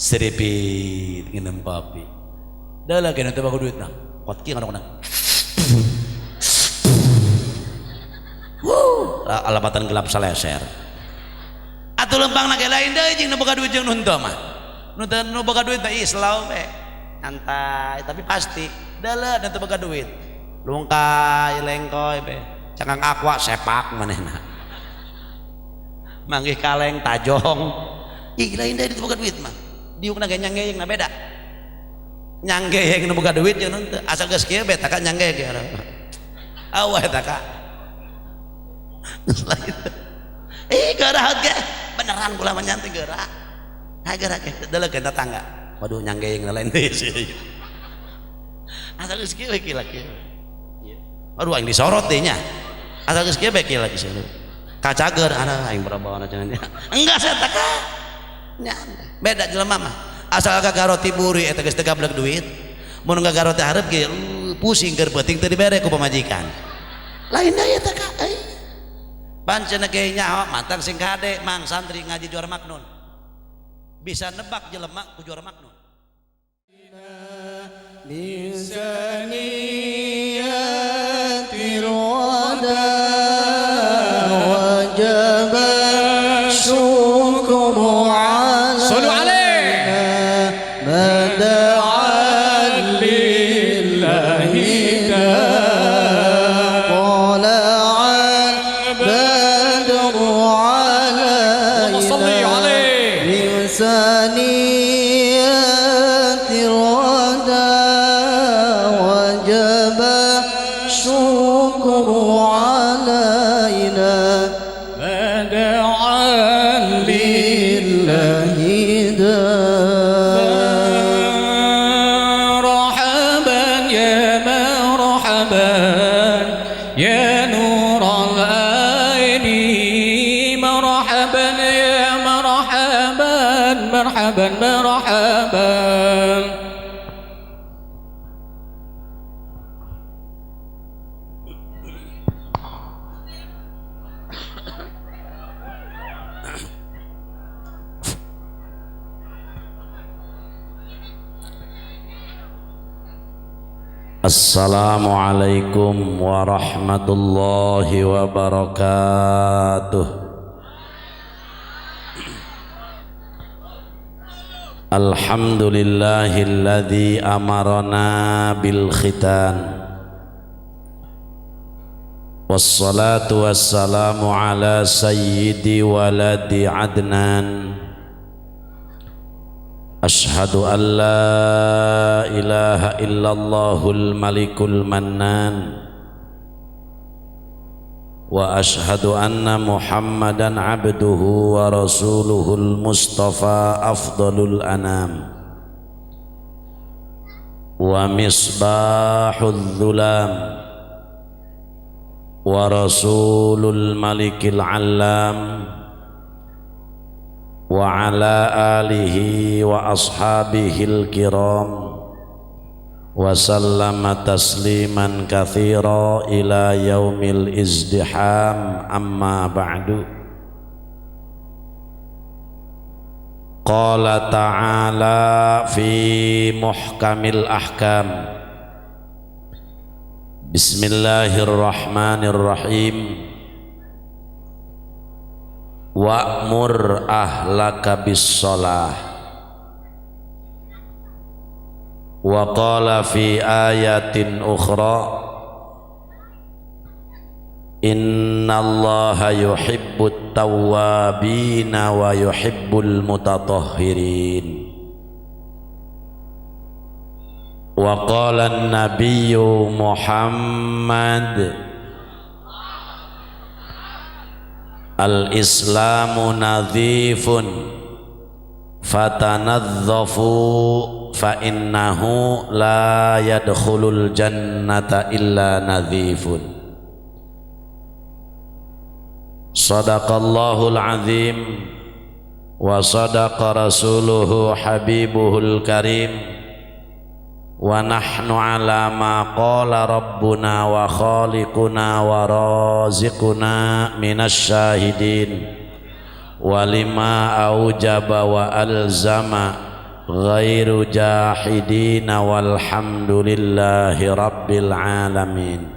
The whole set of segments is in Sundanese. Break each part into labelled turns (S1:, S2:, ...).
S1: Seripit nginum kopi. Dah lagi nanti bawa duit nah. Kot ki ngarokna. Wuh, alamatan gelap saleser. Atuh lempang na ge lain deui jeung nu boga duit jeung nu henteu mah. Nu teu nu boga duit mah ih slow we. Santai, tapi pasti deuleu nu teu boga duit. Lungkay lengkoy be. Cangkang aqua sepak manehna. Manggih kaleng tajong. Ih lain deui nu teu boga duit mah. Diukna ge nyanggeyeng na beda. Nyanggeyeng nu boga duit jeung nu henteu. Asal geus kieu be taka nyanggeyeng ge. Awah eta ka. Lain. Ih geurah ge. Beneran kula mah nyantai geurah. Ha geurah ge deuleukeun tetangga. Waduh nyanggeyeng lain deui sih. Asal geus kieu we kieu laki. Aduh aing disorot deui nya. Asal geus kieu we kieu laki sih. Kacager ana aing barabawana cenah. Enggak saya taka. Nya beda jelema mah. Asal kagaroti buri eta geus teu gablek duit. Mun kagaroti hareup ge pusing keur peuting teu dibere ku pamajikan. Lain deui eta ka euy. Pancen ge nyaho mantang sing kade mang santri ngaji juara maknun. Bisa nebak jelema ku juara maknun.
S2: Lisaniyatil wada wajib syukru alaina mada'an lillahi tala'al badru alaina lisaniyatil wada wajib syukru alaina mada'an lillahi
S3: مرحبا يا مرحبا يا نور العين مرحبا يا مرحبا مرحبا مرحبا.
S1: Assalamualaikum warahmatullahi wabarakatuh. Alhamdulillahilladzi amarana bil khitan. Wassalatu wassalamu ala sayyidi waladi Adnan. Ashhadu an la ilaha illallahul malikul mannan wa ashhadu anna muhammadan abduhu wa rasuluhul mustafa afdalul anam wa misbahul dhulam wa rasulul malikil allam wa ala alihi wa ashabihil kiram wa sallama tasliman katsira ila yaumil izdiham. Amma ba'du. Qala ta'ala fi muhkamil ahkam. Bismillahirrahmanirrahim. Wa'mur ahlaka bis-shalah. Wa qala fi ayatin ukhra innallaha yuhibbut tawwabina wa yuhibbul mutatahhirin. Wa qala an-nabiyyu Muhammad al-islamu nadhifun fatanadhafu fa innahu la yadkhulul jannata illa nadhifun. Sadaqallahul azim wa sadaqa rasuluhu habibuhul karim wa nahnu ala ma qala rabbuna wa khaliquna wa raziquna minasy syahidin wa lima aujaba wa alzama ghairu jahidina walhamdulillahi rabbil alamin.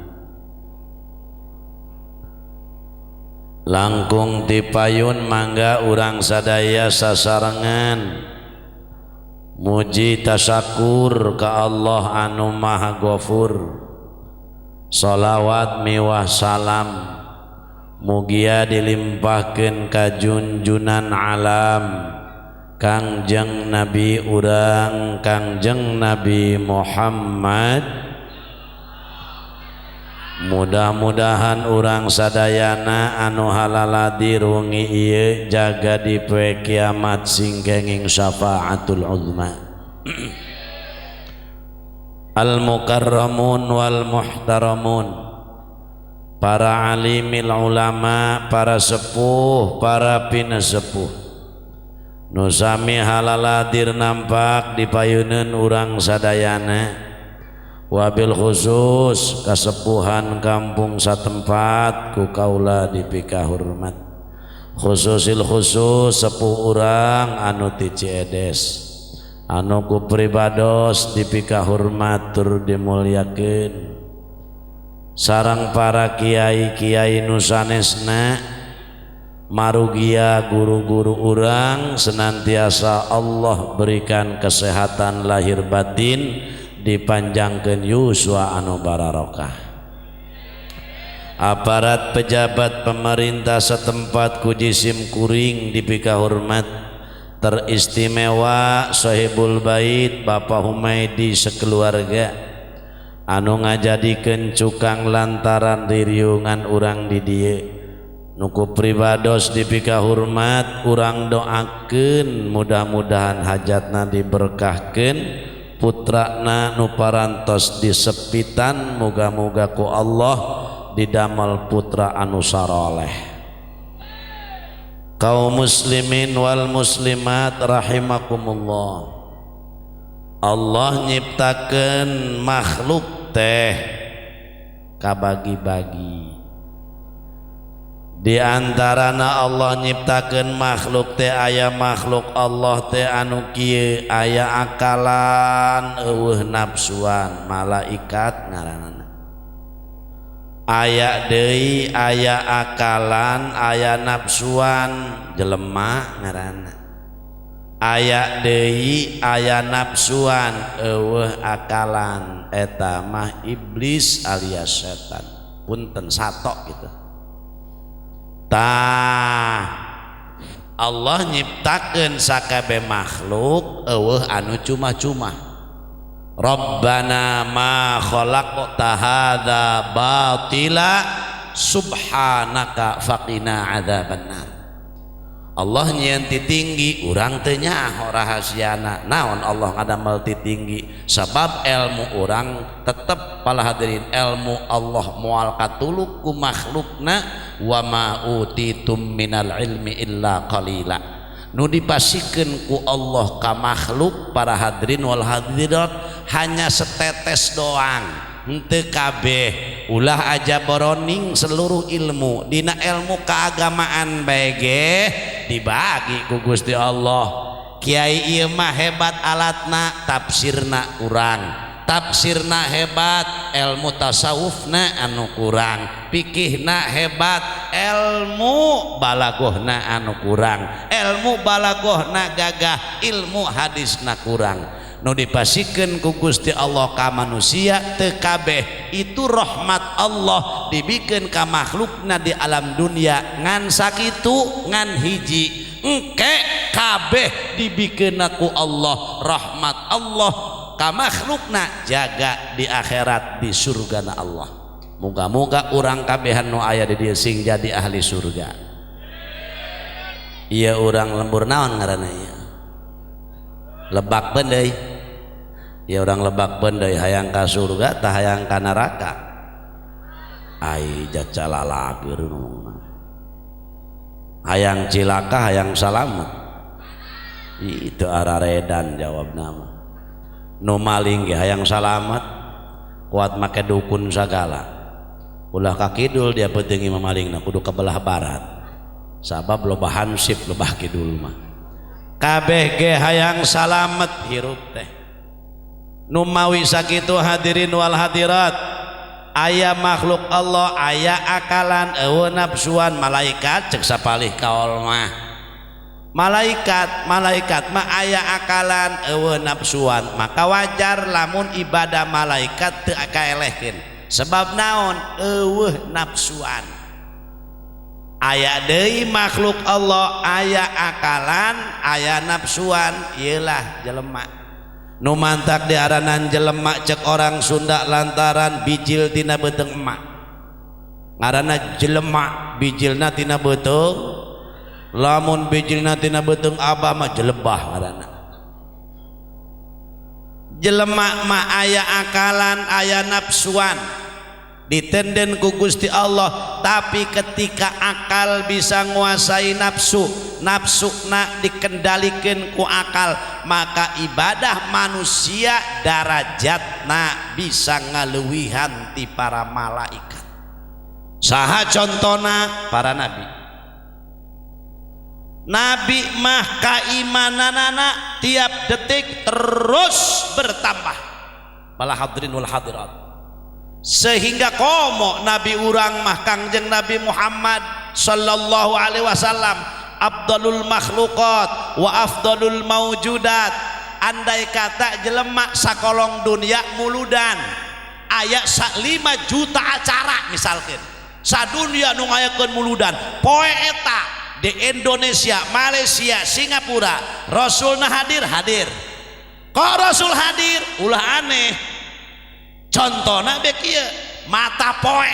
S1: Langkung tipayun mangga urang sadaya sasarengan muji tasyakur ka Allah anu maha ghafur. Salawat miwah salam mugia dilimpahkeun ka junjunan alam Kangjeng Nabi urang Kangjeng Nabi Muhammad. Mudah-mudahan urang sadayana anu halaladi rungi ieu jaga di poe kiamat sing kenging syafaatul uzma. Al mukarramun wal muhtaramun, para alimil ulama, para sepuh, para pinesepuh nu sami halaladir nampak dipayuneun urang sadayana, wabil khusus kasepuhan kampung satempat ku kaula dipikahormat, khususil khusus sepuh urang anu ti Ciedes anu ku pribados dipikahormat tur dimulyakeun, sareng para kiai-kiai nu sanesna marugia guru-guru urang senantiasa Allah berikan kesehatan lahir batin, dipanjangkeun yuswa anu bararokah. Aparat pejabat pemerintah setempat ku jisim kuring dipikahormat, teristimewa Sohibul Bait Bapak Humaidi sekeluarga anu ngajadikeun cukang lantaran diriungan urang di dieu nuku pribados dipikahormat, urang doakeun mudah-mudahan hajatna diberkahkeun, putrana nu parantos disepitan muga-muga ku Allah didamel putra anu saroleh. Kaum muslimin wal muslimat rahimakumullah. Allah nyiptakeun makhluk teh kabagi-bagi. Di antarana Allah nyiptakeun makhluk teh aya makhluk Allah teh anu kieu aya akalan eueuh nafsuan, malaikat ngaranana. Aya deui aya akalan aya nafsuan, jelema ngaranana. Aya deui aya nafsuan eueuh akalan, eta mah iblis alias setan. Punten satok gitu. Tah Allah nyiptakeun sakabeh makhluk eueuh anu cuma-cuma. Rabbana ma khalaqta hadza batila subhanaka faqina adzabannar. Allah nyieun ti tinggi urang teu nyaho rahasiana naon Allah ngadamel ti tinggi, sabab ilmu urang tetep pala hadirin ilmu Allah moal katuluk ku makhlukna, wa ma utitum minal ilmi illa qalila. Nu dipasikeun ku Allah ka makhluk para hadirin wal hadirat hanya setetes doang, henteu kabeh. Ulah aja boroning seluruh ilmu dina ilmu keagamaan bae ge dibagi ku Gusti Allah. Kiai ieu mah hebat alatna, tafsirna kurang, tafsirna hebat, ilmu tasawufna anu kurang, pikihna hebat, ilmu balagohna anu kurang, ilmu balagohna gagah, ilmu hadisna kurang. Nu dipasikeun ku Gusti Allah ka manusia teu kabeh itu rahmat Allah dibikeun ka makhlukna di alam dunia ngan sakitu ngan hiji engke kabeh dibikeunna ku Allah rahmat Allah ka makhlukna jaga di akhirat di surgana Allah. Moga-moga urang kabehan nu aya di dieu sing jadi ahli surga. Ieu urang lembur naon ngaranna ieu? Lebak Beundeuy. Ya urang Lebak Beundeuy hayang ka surga tah hayang ka neraka. Ai jacalalageur ngomongna. Hayang cilaka hayang salamet. Itu araredan jawabna mah. Nu maling ge hayang salamet kuat make dukun sagala. Ulah ka kidul dia peuteungi mamalingna kudu ka belah barat. Sabab loba hansip lebah kidul mah. Kabeh ge hayang salamet hirup teh. Numawi sakitu, hadirin wal hadirat, aya makhluk Allah aya akalan, euweuh nafsuan, malaikat cek sapalih kaol mah. Malaikat, malaikat mah aya akalan, euweuh nafsuan, maka wajar lamun ibadah malaikat teu kaelehkeun. Sebab naon? Euweuh nafsuan. Aya deui makhluk Allah aya akalan, aya nafsuan, ieulah jelema. Nu mantak diaranan jelema cek orang Sunda lantaran bijil tina beuteung emak. Ngaranna jelema, bijilna tina beuteung. Lamun bijilna tina beuteung abah mah jelebah ngaranna. Jelema mah aya akalan, aya nafsuan, ditenden ku Gusti Allah. Tapi ketika akal bisa nguasai nafsu, nafsu nak dikendalikan ku akal, maka ibadah manusia darajatna bisa ngaluwihan ti para malaikat. Saha contona? Para nabi. Nabi mah keimananana tiap detik terus bertambah, bala hadirin wal hadirat, sehingga komo nabi urang mah Kangjeng Nabi Muhammad sallallahu alaihi wasallam, afdalul makhluqat wa afdalul maujudat. Andai kata jelema sakolong dunia muludan aya 5 juta acara, misalkan sadunia nu ngayakeun muludan poe eta di Indonesia, Malaysia, Singapura, Rasulna hadir, hadir. Kok Rasul hadir? Ulah aneh. Contohna bek ieu, mata poe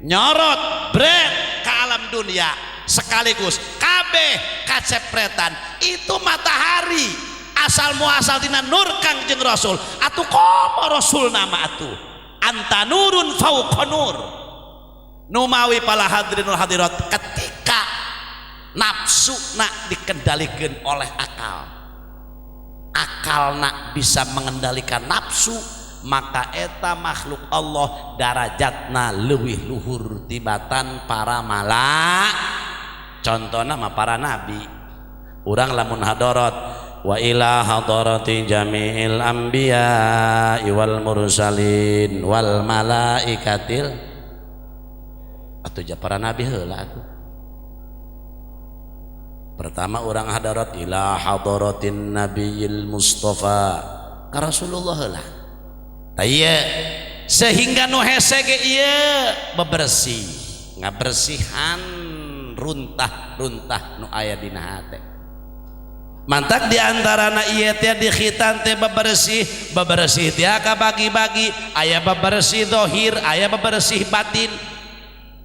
S1: nyorot bret ke alam dunia sekaligus kabeh kacepretan. Itu matahari asal muasal tina nur Kangjeng Rasul. Atuh komo Rasul nama atuh anta nurun fauqa nur. Numawi pala hadirin wal hadirat, ketika nafsu nak dikendalikan oleh akal, akal nak bisa mengendalikan nafsu, maka eta makhluk Allah darajatna leuwih luhur tibatan para malak. Contohna mah para nabi. Urang lamun hadarat wa ila hadarati jami'il anbiya wal mursalin wal malaikatil, atuh ja para nabi heula atuh. Pertama urang hadarat ila hadaratin nabiyil mustafa, ka Rasulullah heula. Tah, sehingga nu hese ge ieu bebersih, ngabersihan runtah-runtah nu aya dina hate. Mantak diantarana ieu teh di khitan teh bebersih, bebersih teh bagi-bagi, aya bebersih zahir, aya bebersih batin.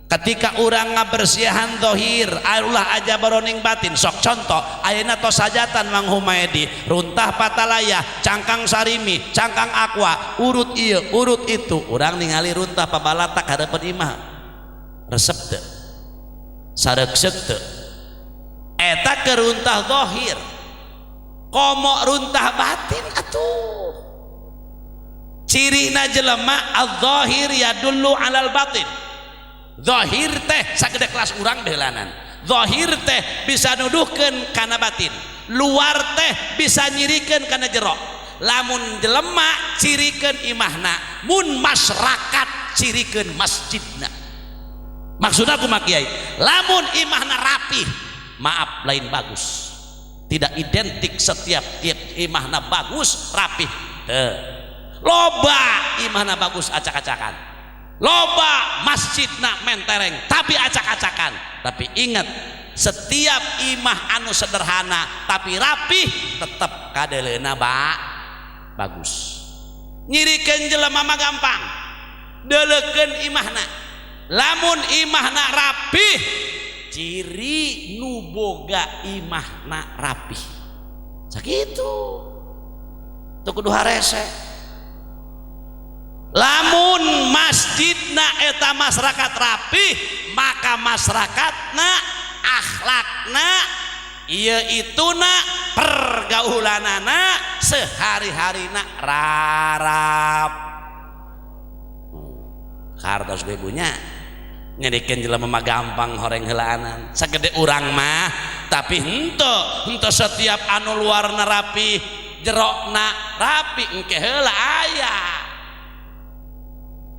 S1: Ketika urang ngabersihan zahir, ulah aja baroning batin. Sok contoh ayeuna tos hajatan Mang Humaidi, runtah patalaya, cangkang sarimi, cangkang aqua, urut ieu, urut itu. Urang ningali runtah pabalatak hadapan imah, resep teu? Sareksek teu? Eta keruntah zahir. Komo runtah batin atuh. Cirina jelema az-zahir yadullu alal batin. Zahir teh sagede kelas urang behelanan. Zahir teh bisa nuduhkeun kana batin, luar teh bisa nyirikeun kana jero. Lamun jelema cirikeun imahna, mun masyarakat cirikeun masjidna. Maksudna kumaha, Kiai? Lamun imahna rapih, maaf, lain bagus, tidak identik setiap tiap imahna bagus rapih teu. Loba imahna bagus acak-acakan, loba masjidna mentereng tapi acak-acakan. Tapi ingat, setiap imah anu sederhana tapi rapih tetep kadeleuna ba bagus. Nyirikeun jelema mah gampang, deulekeun imahna. Lamun imahna rapih, ciri nu boga imahna rapih sakitu, teu kudu harese. Lamun masjidna eta masyarakat rapih, maka masyarakatna akhlakna ieu ituna pergaulanana sehari-harina rarap. Hartos ibunya. Nyerikeun jelema mah gampang horeng heulaanan. Sagede urang mah tapi henteu henteu setiap anu luarna rapi, jerokna rapi engke heula aya.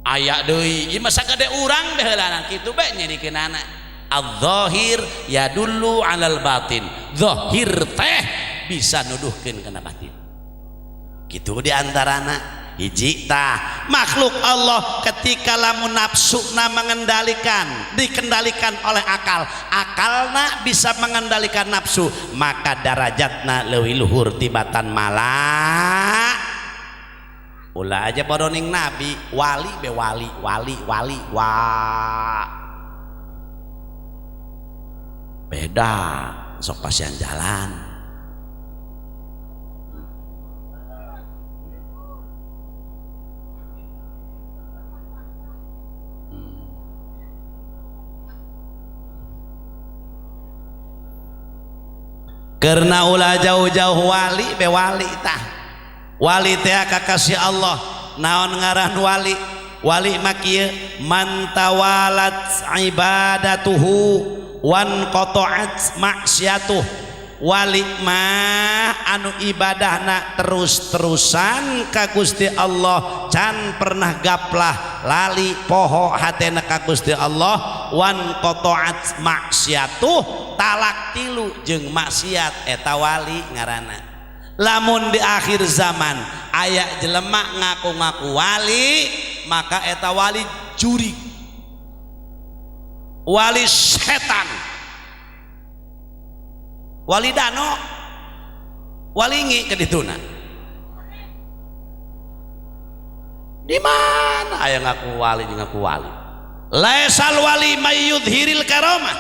S1: Aya deui, ieu mah sagede urang teh heulaanan kitu bae nyerikeunana. Adz-dzahir yadullu 'alal batin. Zahir teh bisa nuduhkeun kana batin. Kitu di antarana. Hiji tah makhluk Allah ketika lamun nafsuna mengendalikan, dikendalikan oleh akal, akalna bisa mengendalikan nafsu, maka darajatna leuwih luhur tibatan malak. Ulah aja bodoning nabi, wali be wali, wali wali wa. Beda sok pasian jalan. Karena ulah jauh-jauh wali be wali tah. Wali teh kakasih Allah. Naon ngaran wali? Wali mah kieu man tawalat ibadatuhu wan qata'at maksiatuh. Wali mah anu ibadahna terus-terusan ka Gusti Allah, can pernah gaplah lali poho hatena ka Gusti Allah, wan qata'at maksiatuh, talak tilu jeung maksiat, eta wali ngaranna. Lamun di akhir zaman aya jelema ngaku-ngaku wali, maka eta wali jurig, wali setan, wali dano, walingi ke dituna. Di mana aya ngaku wali jeung ngaku wali? Laisal wali mayyudhiril karamah,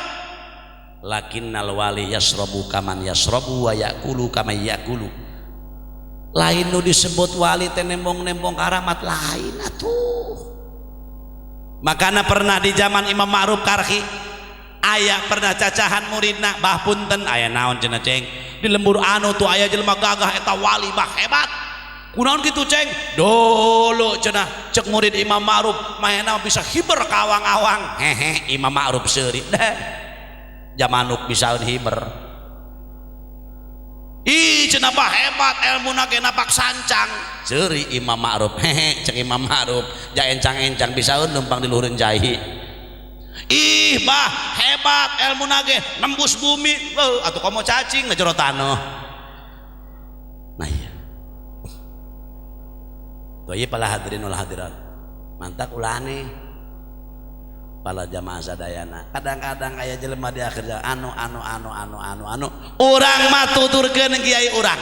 S1: lakinnal wali yasrabu kaman yasrabu wa yakulu kaman yakulu. Lain nu disebut wali teh nembong-nembong karamat, lain atuh. Makana pernah di zaman Imam Ma'ruf Karhi aya pernah cacahan muridna, bah punten aya naon cenah ceng di lembur anu tuh aya jelema gagah eta wali bah hebat. Kunaon kitu ceng? Dulu cenah cek murid Imam Ma'ruf mahena bisa hiber ka awang-awang. Hehe Imam Ma'ruf seuri deh. Jamanuk bisaeun hiber. Ih cenah bah hebat elmuna ge napak sancang. Seuri Imam Ma'ruf. Hehe cek Imam Ma'ruf ja encang-encang bisaeun leumpang di luhureun jahi. Ih bah hebat ilmu nage nembus bumi atau kamu cacing ngejero tanah. Nah iya tuh iya pala hadirin wal hadirat mantak ulane pala jamaah sadayana. Kadang-kadang aya jelema di akhir zaman anu anu anu anu anu anu urang mah tuturkeun kiai urang,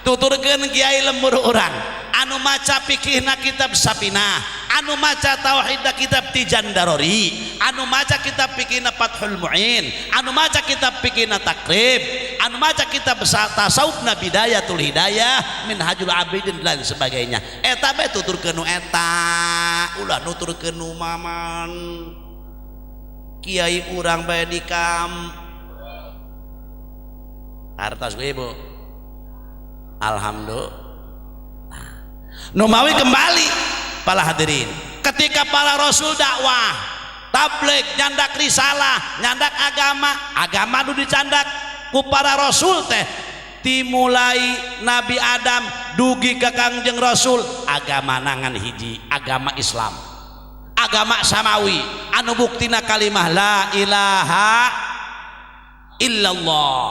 S1: tuturkeun kiai lembur urang, anu maca fikihna kitab Sapinah, anu maca tauhidna kitab Tijan Darori, anu maca kitab fikihna Fathul Mu'in, anu maca kitab fikihna Takrib, anu maca kitab tasawufna Bidayatul Hidayah, Minhajul Abidin dan sebagainya. Eta bae tuturkeun nu eta, ulah nuturkeun nu maman. Kiai urang bae di kam. Hartos ku ibu. Alhamdulillah. Numawi kembali para hadirin, ketika para rasul dakwah, tabligh, nyandak risalah, nyandak agama, agama nu dicandak ku para rasul teh dimulai Nabi Adam dugi ka Kangjeng Rasul, agama nangan hiji, agama Islam, agama samawi anu buktina kalimah la ilaha illallah.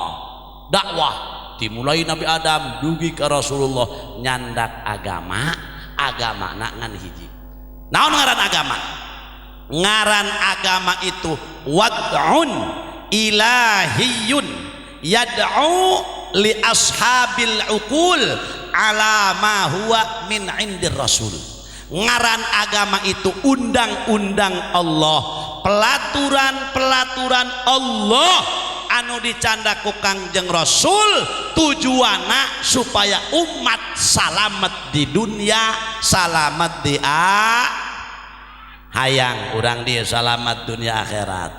S1: Dakwah dimulai Nabi Adam dugi ke Rasulullah nyandak agama, agama ngan hiji. Naon ngaran agama? Ngaran agama itu wad'un ilahiyun yad'u li ashabil uqul ala ma huwa min indir rasul. Ngaran agama itu undang-undang Allah, pelaturan-pelaturan Allah anu dicandak ku Kangjeng Rasul, tujuanna supaya umat salamet di dunia, salamet di hayang urang dia salamet dunia akhirat.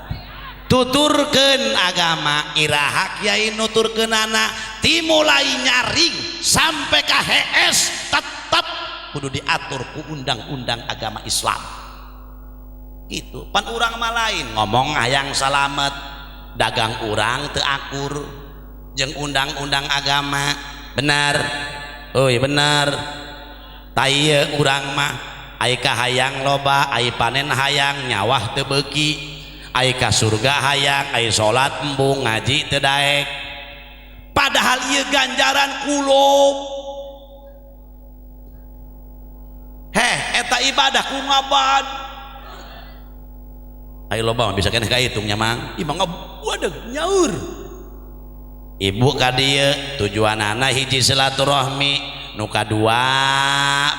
S1: Tuturkeun agama iraha kiai nuturkeunana timulai nyaring sampai ka HS tetep kudu diatur ku undang-undang agama Islam. Gitu. Pan urang mah lain ngomong hayang salamet, dagang urang teu akur jeung undang-undang agama. Benar. Euy bener. Ta ieu urang mah ai kahayang loba, ai panen hayang, nyawah teu beuki. Ai ka surga hayang, ai salat embung, ngaji teu daek. Padahal ieu ganjaran kulub. Heh, eta ibadah ku ngabad. Ayo loba mah bisa keneh kahitung nya mang. Ih mah ngabadag nyaur. Ibu ka dieu tujuanana hiji silaturahmi, nu kadua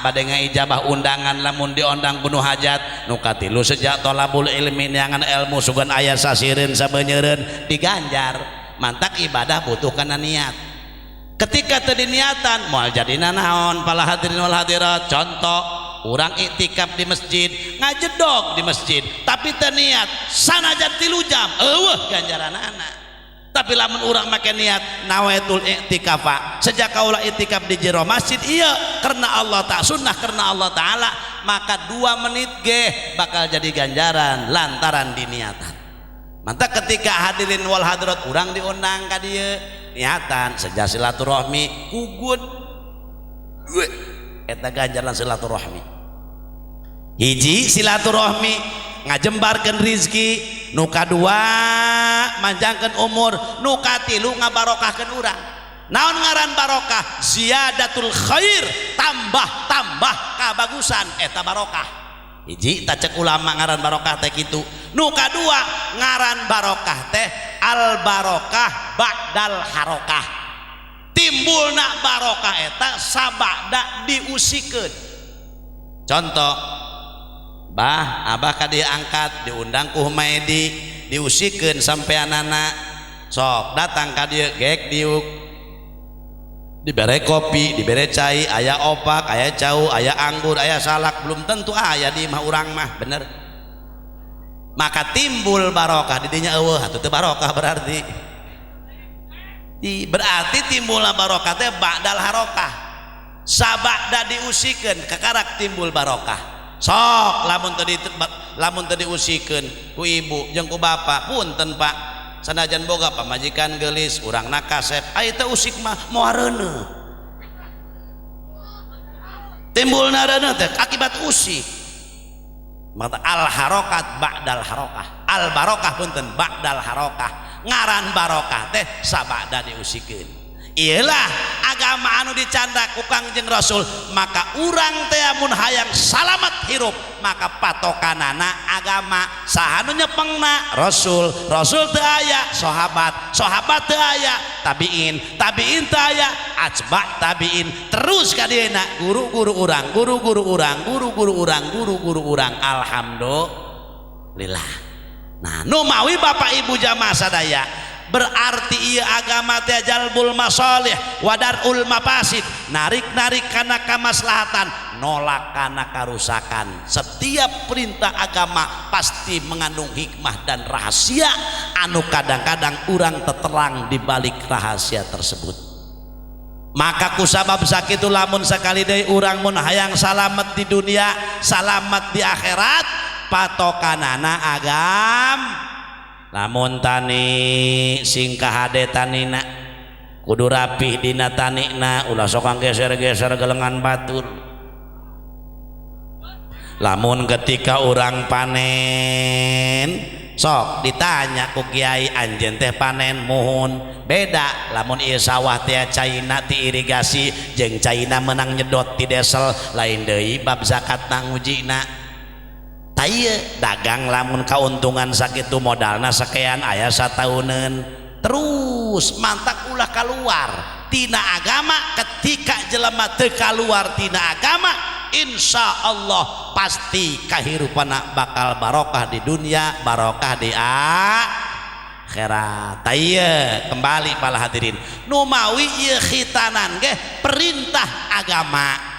S1: bade ngaijabah undangan lamun diondang ku nu hajat, nu katilu sejak tolabul ilmi neangan ilmu sugan aya sasireun sabeunyereun diganjar. Mantak ibadah butuh kana niat. Ketika teu diniatan moal jadina naon pala hadirin wal hadirat. Contoh urang iktikaf di masjid, ngajedog di masjid, tapi teu niat sanajan 3 jam eueuh ganjaranana. Tapi lamun urang make niat nawaitul i'tikafa, sejak kaula i'tikaf di jero masjid ieu karena Allah ta'ala, sunnah karena Allah ta'ala, maka 2 menit ge bakal jadi ganjaran lantaran diniatan. Mantap ketika hadirin wal hadirat urang diundang ka dieu niatan sejak silaturahmi kugut eta ganjaran silaturahmi. Hiji silaturahmi ngajembarkeun rizki, nu kadua manjangkeun umur, nu katilu ngabarokahkeun urang. Naon ngaran barokah? Ziyadatul khair, tambah-tambah kabagusan eta barokah. Hiji tah cek ulama ngaran barokah teh kitu. Nu kadua ngaran barokah teh al barokah ba'dal harokah. Timbulna barokah eta sabada diusikeun. Contoh, bah abah ka diangkat diundang ku Humaidi, diusikeun sampeanana, sok datang ka dieu gek diuk, dibere kopi, dibere cai, aya opak, aya cau, aya anggur, aya salak, belum tentu aya di imah urang mah, bener. Maka timbul barokah di dinya eueuh atuh teu barokah berarti. Berarti timbulna barokah teh ba'dal harokah. Sabada diusikeun kakarak timbul barokah. Sok lamun teu diusikeun ku ibu jeung ku bapak, punten Pak, sanajan boga pamajikan geulis, urangna kasep, ai teu usik mah moal reuneuh. Timbulna reuneuh teh akibat usik. Maka al harokat ba'dal harokah, al barokah punten ba'dal harokah. Ngaran barokah teh sabada diusikeun. Iyalah agama anu dicandak ku Kangjeng Rasul, maka urang teh amun hayang salamat hirup maka patokanana agama. Saha nu nyepengna? Rasul. Rasul teu aya, sahabat, sahabat teu aya, tabiin, tabiin teu aya, atba tabiin, terus ka dieuna guru-guru urang, guru-guru urang, guru-guru urang, guru-guru urang. Alhamdulillah. Nah, nu mawi Bapak Ibu jamaah sadaya, berarti ieu agama teh jalbul masalih wadarul mafasid, narik-narik kana kamaslahatan, nolak kana karusakan. Setiap perintah agama pasti mengandung hikmah dan rahasia anu kadang-kadang urang teterang di balik rahasia tersebut. Maka kusabab sakitu lamun sakali deui urang mun hayang salamet di dunia, salamet di akhirat, patokanana agam. Lamun tani sing kahade tanina kudu rapih dina tanina, ulah sok geser-geser gelengan batur. Lamun ketika urang panen sok ditanya ku kiai, anjeun teh panen muhun. Beda lamun ieu sawah teh caina ti irigasi jeung caina menang nyedot ti desel, lain deui bab zakat ngujina. Ta ieu dagang lamun kauntungan sakitu modalna sakean aya satauneun terus mantak ulah kaluar tina agama. Ketika jelema teu kaluar tina agama, insya Allah pasti kahirupanna bakal barokah di dunia, barokah di akhirat. Ta ieu kembali para hadirin, nu mawi ieu khitanan ge perintah agama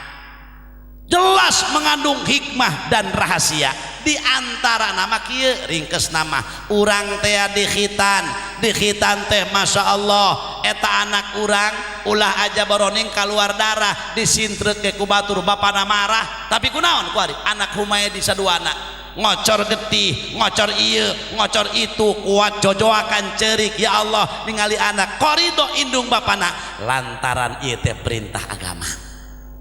S1: jelas mengandung hikmah dan rahasia. Di antara nama kieu ringkes nama urang teh dikhitan, dikhitan teh masya Allah eta anak urang ulah aja baroning keluar darah disintreut ke ku batur bapana marah, tapi kunaon kuari anak Humaydi saduana Ngocor getih, ngocor ieu, ngocor itu, kuat jojoakan cerik ya Allah ningali anak korido indung bapana lantaran ieu teh perintah agama.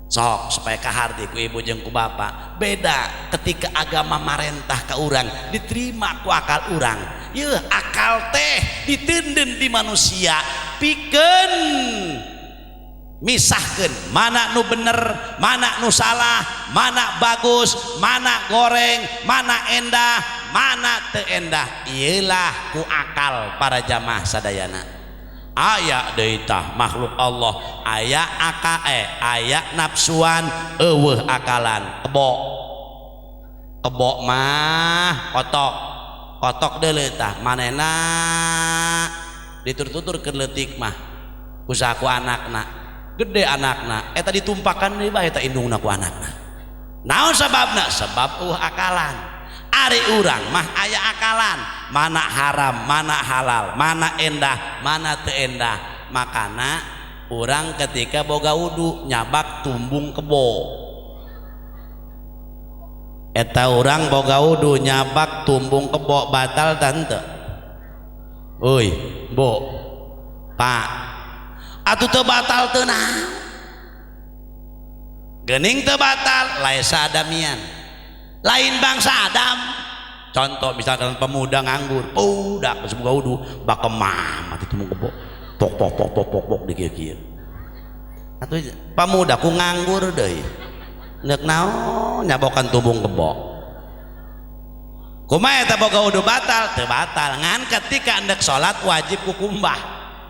S1: Sok supaya kaharti ku ibu jeung ku bapak, beda ketika agama marentah ka urang diterima ku akal urang. Yeuh akal teh ditenden di manusia pikeun misahkeun mana nu bener, mana nu salah, mana bagus, mana goreng, mana endah, mana teu endah. Ieulah ku akal para jamaah sadayana. Aya deui tah makhluk Allah, aya aya nafsuan, eueuh akalan. Kebo. Kebo mah kotok. Kotok deuleu tah manehna ditur-tutur keur leutik mah. Usaha ku anakna. Gede anakna eta ditumpakan deui bae eta indungna ku anakna. Naon sababna? Sebab eueuh akalan. Ari urang mah aya akalan, mana haram, mana halal, mana endah, mana teu endah. Makana urang ketika boga wudu nyabak tumbung kebo. Eta urang boga wudu nyabak tumbung kebo batal tante. Euy, Bu. Pak, atuh teu batal teu naon? Geuning teu batal laisa adamian. Lain bangsa Adam. Contoh misalkan pemuda nganggur, budak geus boga wudu, bakemam atuh tumbung kebo. Pok pok pok pok pok pok di kieu-kieu. Atuh pemuda ku nganggur deui. Neuk naon nyabokan tumbung kebo. Kumaha eta boga wudu batal? Teu batal. Ngan ketika endek salat wajib kukumbah.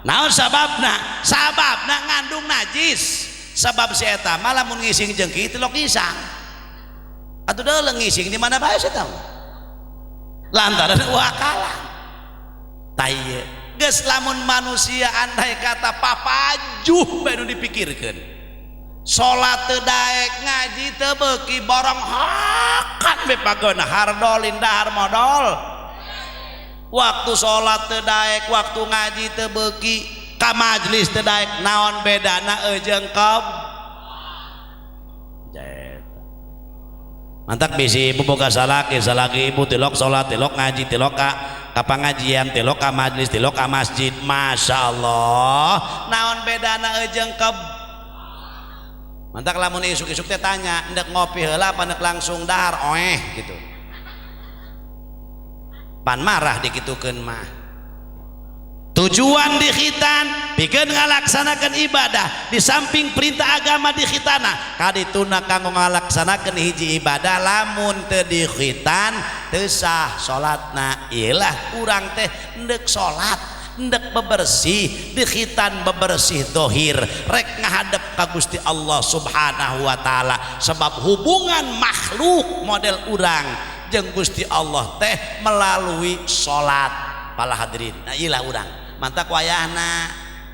S1: Naon sababna? Sababna ngandung najis. Sabab si eta mah lamun ngising jeung kieu tilok ngisang. Atuh deuleu ngising di mana bae eta mah. Lantaran eueuh akalan. Tah ieu geus lamun manusia andai kata papajuh bae nu dipikirkeun. Salat teu daek, ngaji teu beuki, borong hakan be pageuna hardolin dahar modol. Waktu salat teu daek, waktu ngaji teu beuki, ka majlis teu daek, naon bedana jeung keb? Mantak bisi ibu boga salaki, salaki ibu tilok salat, tilok ngaji, tilok ka pangajian, tilok ka majlis, tilok ka masjid. Masya Allah, naon bedana jeung keb? Mantak lamun isuk-isuk teh tanya, endek ngopi heula apa endek langsung dahar oeh gitu. Pan marah dikitukeun mah. Tujuan dikhitan pikeun ngalaksanakeun ibadah di samping perintah agama dikhitana kadituna kanggo ngalaksanakeun hiji ibadah lamun teu dikhitan teu sah salatna. Iyalah urang teh endek salat, endek bebersih, dikhitan bebersih dohir rek ngahadep ka Gusti Allah Subhanahu wa taala. Sebab hubungan makhluk model urang jeung Gusti Allah teh melalui salat. Para hadirin, nah iyalah urang mantak wayahna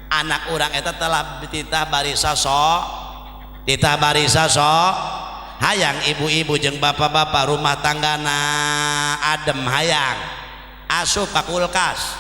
S1: anak urang eta telah titah barisa so, titah barisa so. Hayang ibu-ibu jeung bapak-bapak rumah tanggana adem hayang asup ka kulkas.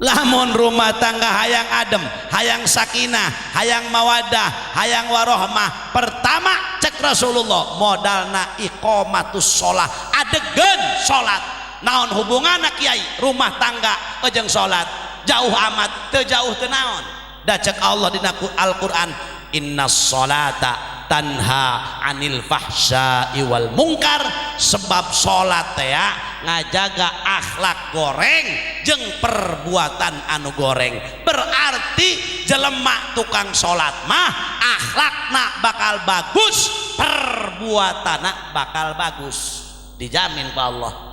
S1: Lamun rumah tangga hayang adem, hayang sakinah, hayang mawadah, hayang warohmah, pertama cek Rasulullah modalna iqamatus sholah, adegan salat. Naon hubunganna kiai rumah tangga jeung salat? Jauh amat, teu jauh teu naon. Da cek Allah dina Al-Qur'an, innas sholata tanha anil fahsya'i wal mungkar. Sebab salat teh ngajaga akhlak goreng jeung perbuatan anu goreng. Berarti jelema tukang salat mah akhlakna bakal bagus, perbuatanna bakal bagus, dijamin ku Allah.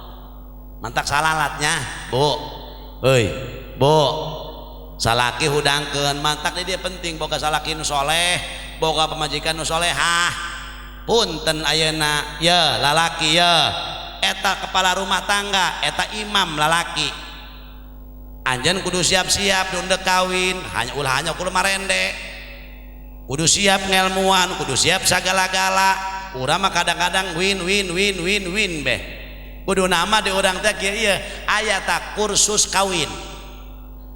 S1: Mantak salalatnya, Bu. Heuy, Bu. Salaki hudangkeun, mantak di dia penting boga salaki nu soleh, boga pamajikan nu solehah. Punten ayeuna, ye lalaki ye, eta kepala rumah tangga, eta imam lalaki. Anjeun kudu siap-siap dundek kawin, hanya ulah hanya kudu marende. Kudu siap ngelmuan, kudu siap sagala-gala. Urang mah kadang-kadang win win win win win beh. Kudu nama di urang teh kieu ieu aya ta kursus kawin.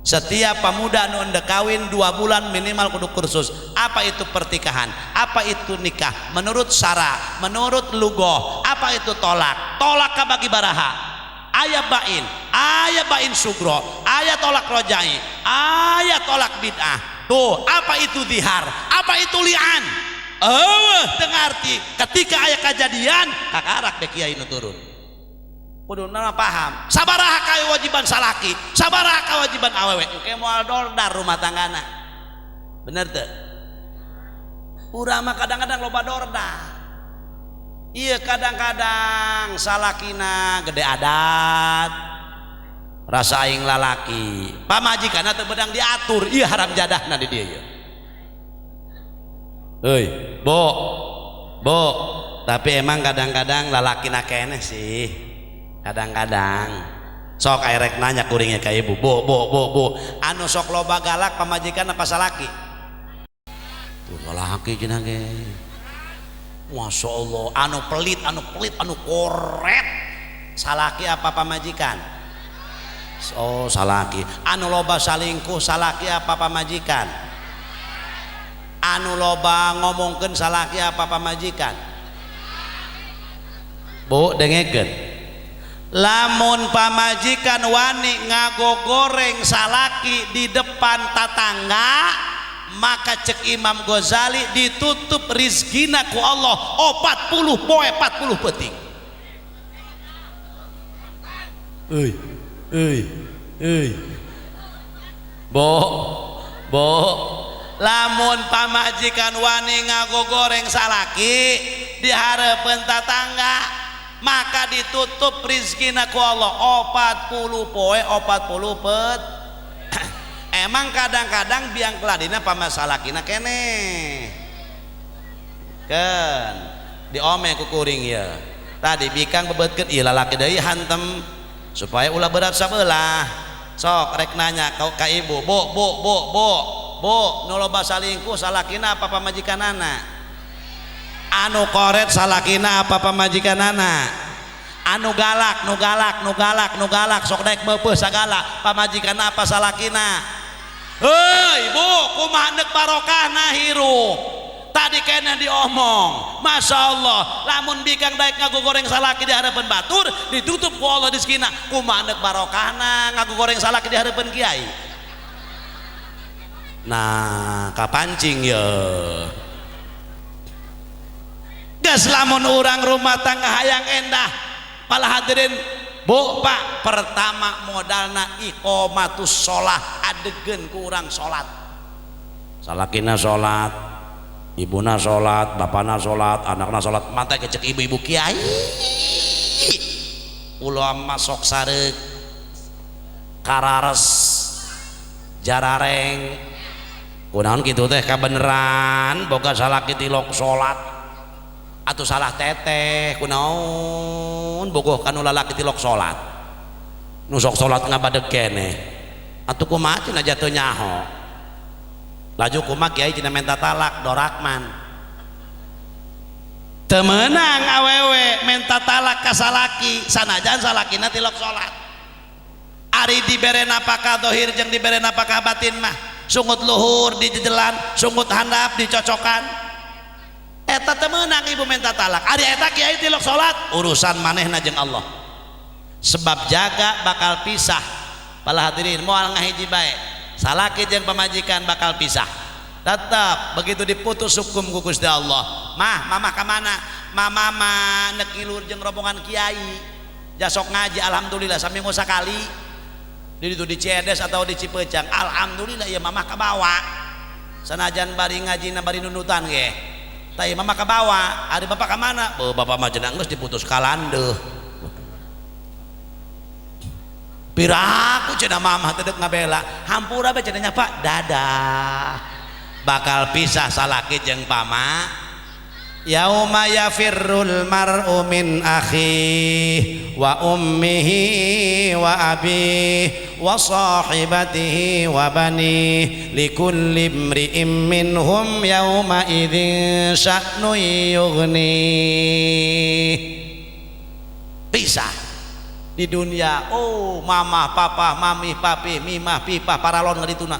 S1: Setiap pemuda nu endek kawin 2 bulan minimal kudu kursus. Apa itu pernikahan? Apa itu nikah? Menurut syara, menurut lugoh, apa Apa itu tolak? Tolak kabagi baraha? Aya bain, aya bain sugro, aya tolak rojai, aya tolak bid'ah. Tuh, apa itu zihar? Apa itu li'an? Oh, dengarti ketika aya kejadian kakarak deh kiai nu turun. Kudu nama paham. Sabaraha kewajiban salaki, sabaraha kewajiban awewe. Engke moal dordar rumah tanggana. Bener teu? Urang mah kadang-kadang loba dordar. Iya, kadang-kadang salakina gede adat, rasa aing lalaki, pamajikanna teu bedang diatur. Iya, haram jadahna di dieu ieu. Heuy, bo, bo, tapi emang kadang-kadang lalakina keneh sih, kadang-kadang sok aya rek nanya kuringnya ka ibu. Bo, bo, bo, bo, anu sok loba galak pamajikan apa salaki? Tuh, lalaki cenah ge. Masya Allah, anu pelit, anu pelit, anu koret, salaki apa pamajikan? Oh, salaki. Anu loba salingkuh salaki apa pamajikan? Anu loba ngomongkeun salaki apa pamajikan? Bu, dengekeun. Lamun pamajikan wani ngagogoreng salaki di depan tatangga, maka cek Imam Ghazali ditutup rizkina ku Allah 40 poe 40 peuting. Euy, euy, euy. Bo, bo, lamun pamajikan wani ngagogoreng salaki di hareupeun tatangga, maka ditutup rizkina ku Allah 40 poe 40 pet. Emang kadang-kadang biang keladina pamasalakina keneh kan diome ku kuring ya tadi bikang bebetkeun ieu lalaki deui hantem supaya ulah berat sabelah. Sok rek nanya ka ibu. Bu, bu, bu, bu, bu, nu loba salingkuh salakina apa pamajikanana? Anu koret salakina apa pamajikanana? Anu galak, nu galak, nu galak, nu galak, sok daek meupeuh sagala, pamajikanna apa salakina? Hei bu, kumaha neuk barokahna hirup? Tadi kena diomong, masya Allah, lamun bikang daek ngagogoreng salaki di hadapan batur, ditutup ku Allah rezekina. Kumaha neuk barokahna ngagogoreng salaki di hadapan kiai? Nah, kapancing ya. Geus lamun urang rumah tangga hayang endah, pala hadirin, bu, pak, pertama modalna iqomatus sholah, adegeun ku urang salat. Salakina salat, ibuna salat, bapana salat, anakna salat, mata kecek ibu-ibu kiai. Ulah masuk sareuk, karares, jarareng. Kunaon kitu teh kabeneran boga salaki tilok salat atau salah teteh kunaon bogoh kanu lalaki tilok salat, nu sok salat ngabadeg keneh atuh kumaha cenah jatuh nyaho laju kumaha kiai cenah minta talak dorakman teu meunang awewe minta talak ka salaki sanajan salakina tilok salat. Ari dibere napakah dohir jeung dibere napakah batin mah sungut luhur dijejelan, sungut handap dicocokan. Eta teu meunang ibu minta talak. Ari eta kiai tilok salat urusan manehna jeung Allah. Sebab jaga bakal pisah. Pala hadirin moal ngahiji bae. Salaki jeung pamajikan bakal pisah. Tetap begitu diputus hukum ku Gusti Allah. Mah, mama ka mana? Mama mah neuk ngiluhur jeung rombongan kiai. Jasok ngaji alhamdulillah saminggu sakali. Di ditu di Ciedesa atau di Cipeucang. Alhamdulillah ya mama kabawa. Sanajan bari ngajina bari nundutan ge. Tah mama kabawa, ari bapak ka mana? Beuh bapak mah cenah geus diputus kalandeuh. Piraku cenah mama teh deuk ngabela. Hampura bae cenah nya Pak, dadah. Bakal pisah salaki jeung pama. Yauma yafirrul mar'u min akhihi wa ummihi wa abihi wa sahibatihi wa banihi likulli imri'in minhum yauma idzin sya'nun yughni. Pisah di dunia. Oh, mama, papa, mami, papi, mimah, pipah, paralon ngadituna.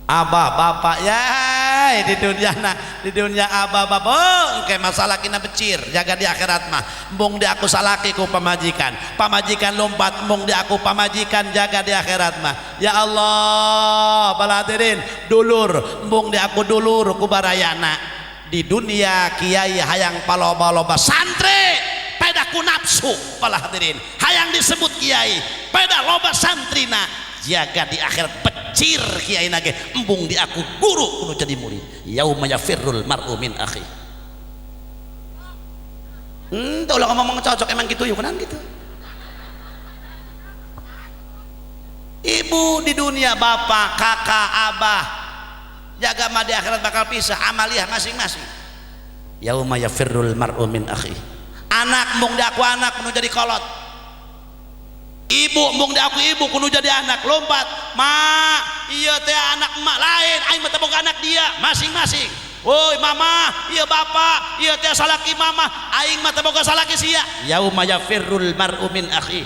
S1: Abah, bapak, ya Hei, di dunia nah, di dunia abah oh, kayak masalah kina becir, jaga di akhirat mah. Embung di aku salaki ku pamajikan, pamajikan lompat, embung di aku pamajikan, jaga di akhirat mah. Ya Allah, para hadirin, dulur, embung di aku dulur ku barayana. Di dunia kiai hayang paloba-loba santri, peda ku nafsu, para hadirin. Hayang disebut kiai, peda loba santrina, jaga di akhirat becir kiai nage, embung di aku guru kudu jadi murid. Yauma yafirrul mar'u min akhi. Ulah ngomong cocok emang gitu yuk kan gitu. Ibu di dunia, bapak, kakak, abah, jaga mah di akhirat bakal pisah, amaliyah masing-masing. Yauma yafirrul mar'u min akhi. Anak embung di aku anak kudu jadi kolot. Ibu embung di aku ibu kudu jadi anak, lompat. Ma, iya teh anak emak lain, aing mah teu boga anak dia, masing-masing. Woi mama, iya bapak, iya teh salaki mama, aing mah teu boga salaki sia. Yauma yafirrul mar'u min akhi.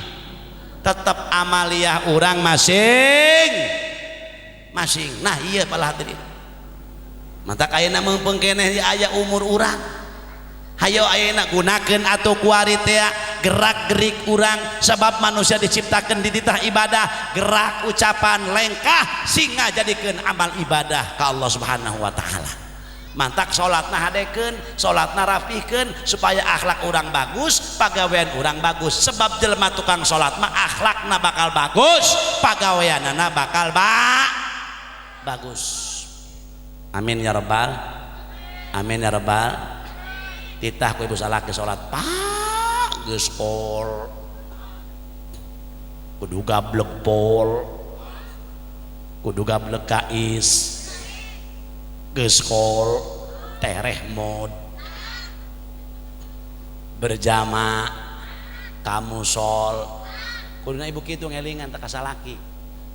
S1: Tetap amaliyah urang masing masing. Nah iya para hadirin. Mata ayeuna meungpeung keneh aya umur urang. Hayo ayeuna gunakeun atuh kuari teh gerak-gerik urang, sebab manusia diciptakeun di titah ibadah, gerak ucapan lengkah sehingga jadikeun amal ibadah ka Allah Subhanahu wa taala. Mantak salatna hadekeun, salatna rapihkeun supaya akhlak urang bagus, pagawean urang bagus. Sebab jelema tukang salat mah akhlakna bakal bagus, pagaweanana bakal bagus. Amin ya rabbal. Amin ya rabbal. Titah ku ibu salaki salat pak geus pol kudu gablek pol kudu gablek kais geus kol tereh mod berjamaah kamu sol kuduna ibu kitu ngelingan teh ka salaki.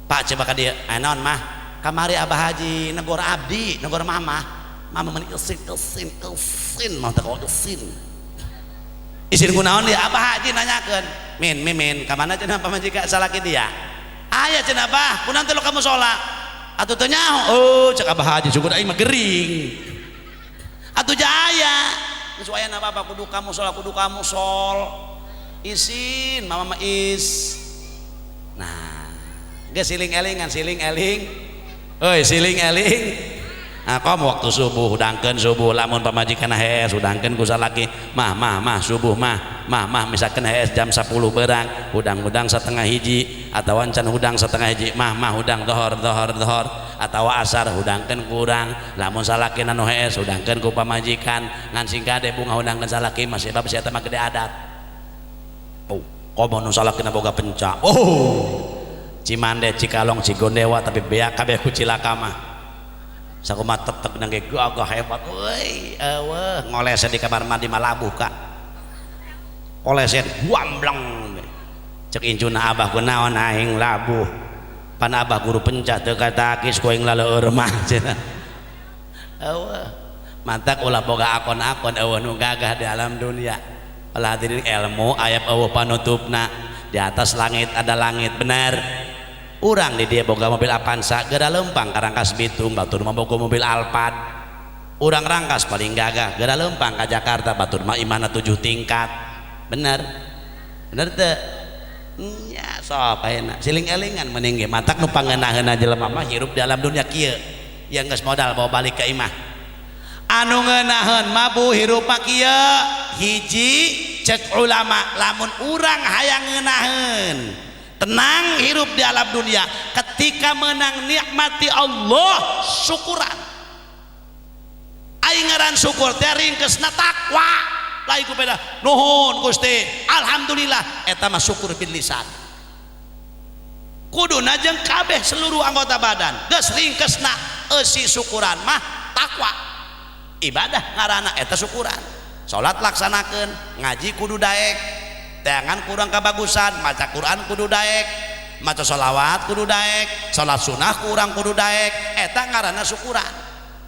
S1: Pak coba ka dieu naon mah kamari abah haji negor abdi negor mama. Mama meni isin isin isin mau tak isin isin kunaon dia abah haji nanyakeun min mimin ka mana cenah pamajikan salaki dia aya cenah bah kunaon teh lo kamu sholat atuh teu nyaho oh cek abah haji syukur aing mah gering atuh jaya geus aya na apa kudu kamu sholat kudu kamu sol isin mama mah is. Nah geus siling elingan siling eling euy siling eling. Nah, kom waktu subuh hudangkeun subuh lamun pamajikan hees hudangkeun ku salaki mah mah mah subuh mah mah mah misalkan hees jam 10 berang hudang-hudang setengah hiji atawa can hudang setengah hiji mah mah hudang dohor dohor dohor atawa asar hudangkeun kurang lamun salaki anu hees hudangkeun ku pamajikan ngan sing kade bunga hudangkeun salaki mah sebab si eta mah gede adat. Oh komo nu salakina boga penca oh Cimande Cikalong Cigondewa tapi beak kabeh ku cilaka mah sakumaha tetep nang gagah hebat euy eueuh ngolesen di kamar mandi mah labuh ka kolesen guambleng cek incuna abah kunaon aing labuh pan abah guru pencah teu katakis ku aing laleur mah cenah eueuh mantak ulah boga akon-akon eueuh nu gagah di alam dunia. Ulah hadirin ilmu aya eueuh panutupna di atas langit ada langit bener. Urang di dia boga mobil Avanza geura leumpang ka Rangkas Bitung batur mah boga mobil Alphard urang Rangkas paling gagah geura leumpang ka Jakarta batur mah imahna 7 tingkat bener bener teu nya sok ayeuna siling elingan mending ge matak nu pangeunahna jelema mah hirup di alam dunia kieu yang geus modal bawa balik ke imah anu ngeunaheun mah bu hirup mah kieu hiji cek ulama lamun urang hayang ngeunaheun tenang hirup di alam dunia ketika menang nikmati Allah syukuran aing ngaran syukur teh ringkesna takwa lain ku beda nuhun Gusti alhamdulillah eta mah syukur bil lisan kuduna jeung kabeh seluruh anggota badan geus ringkesna eusi syukuran mah takwa ibadah ngaranna eta syukuran salat laksanakeun ngaji kudu daek teangan kurang kebagusan maca Quran kudu daek maca sholawat kudu daek salat sunah kurang kudu daek eta ngaranna syukuran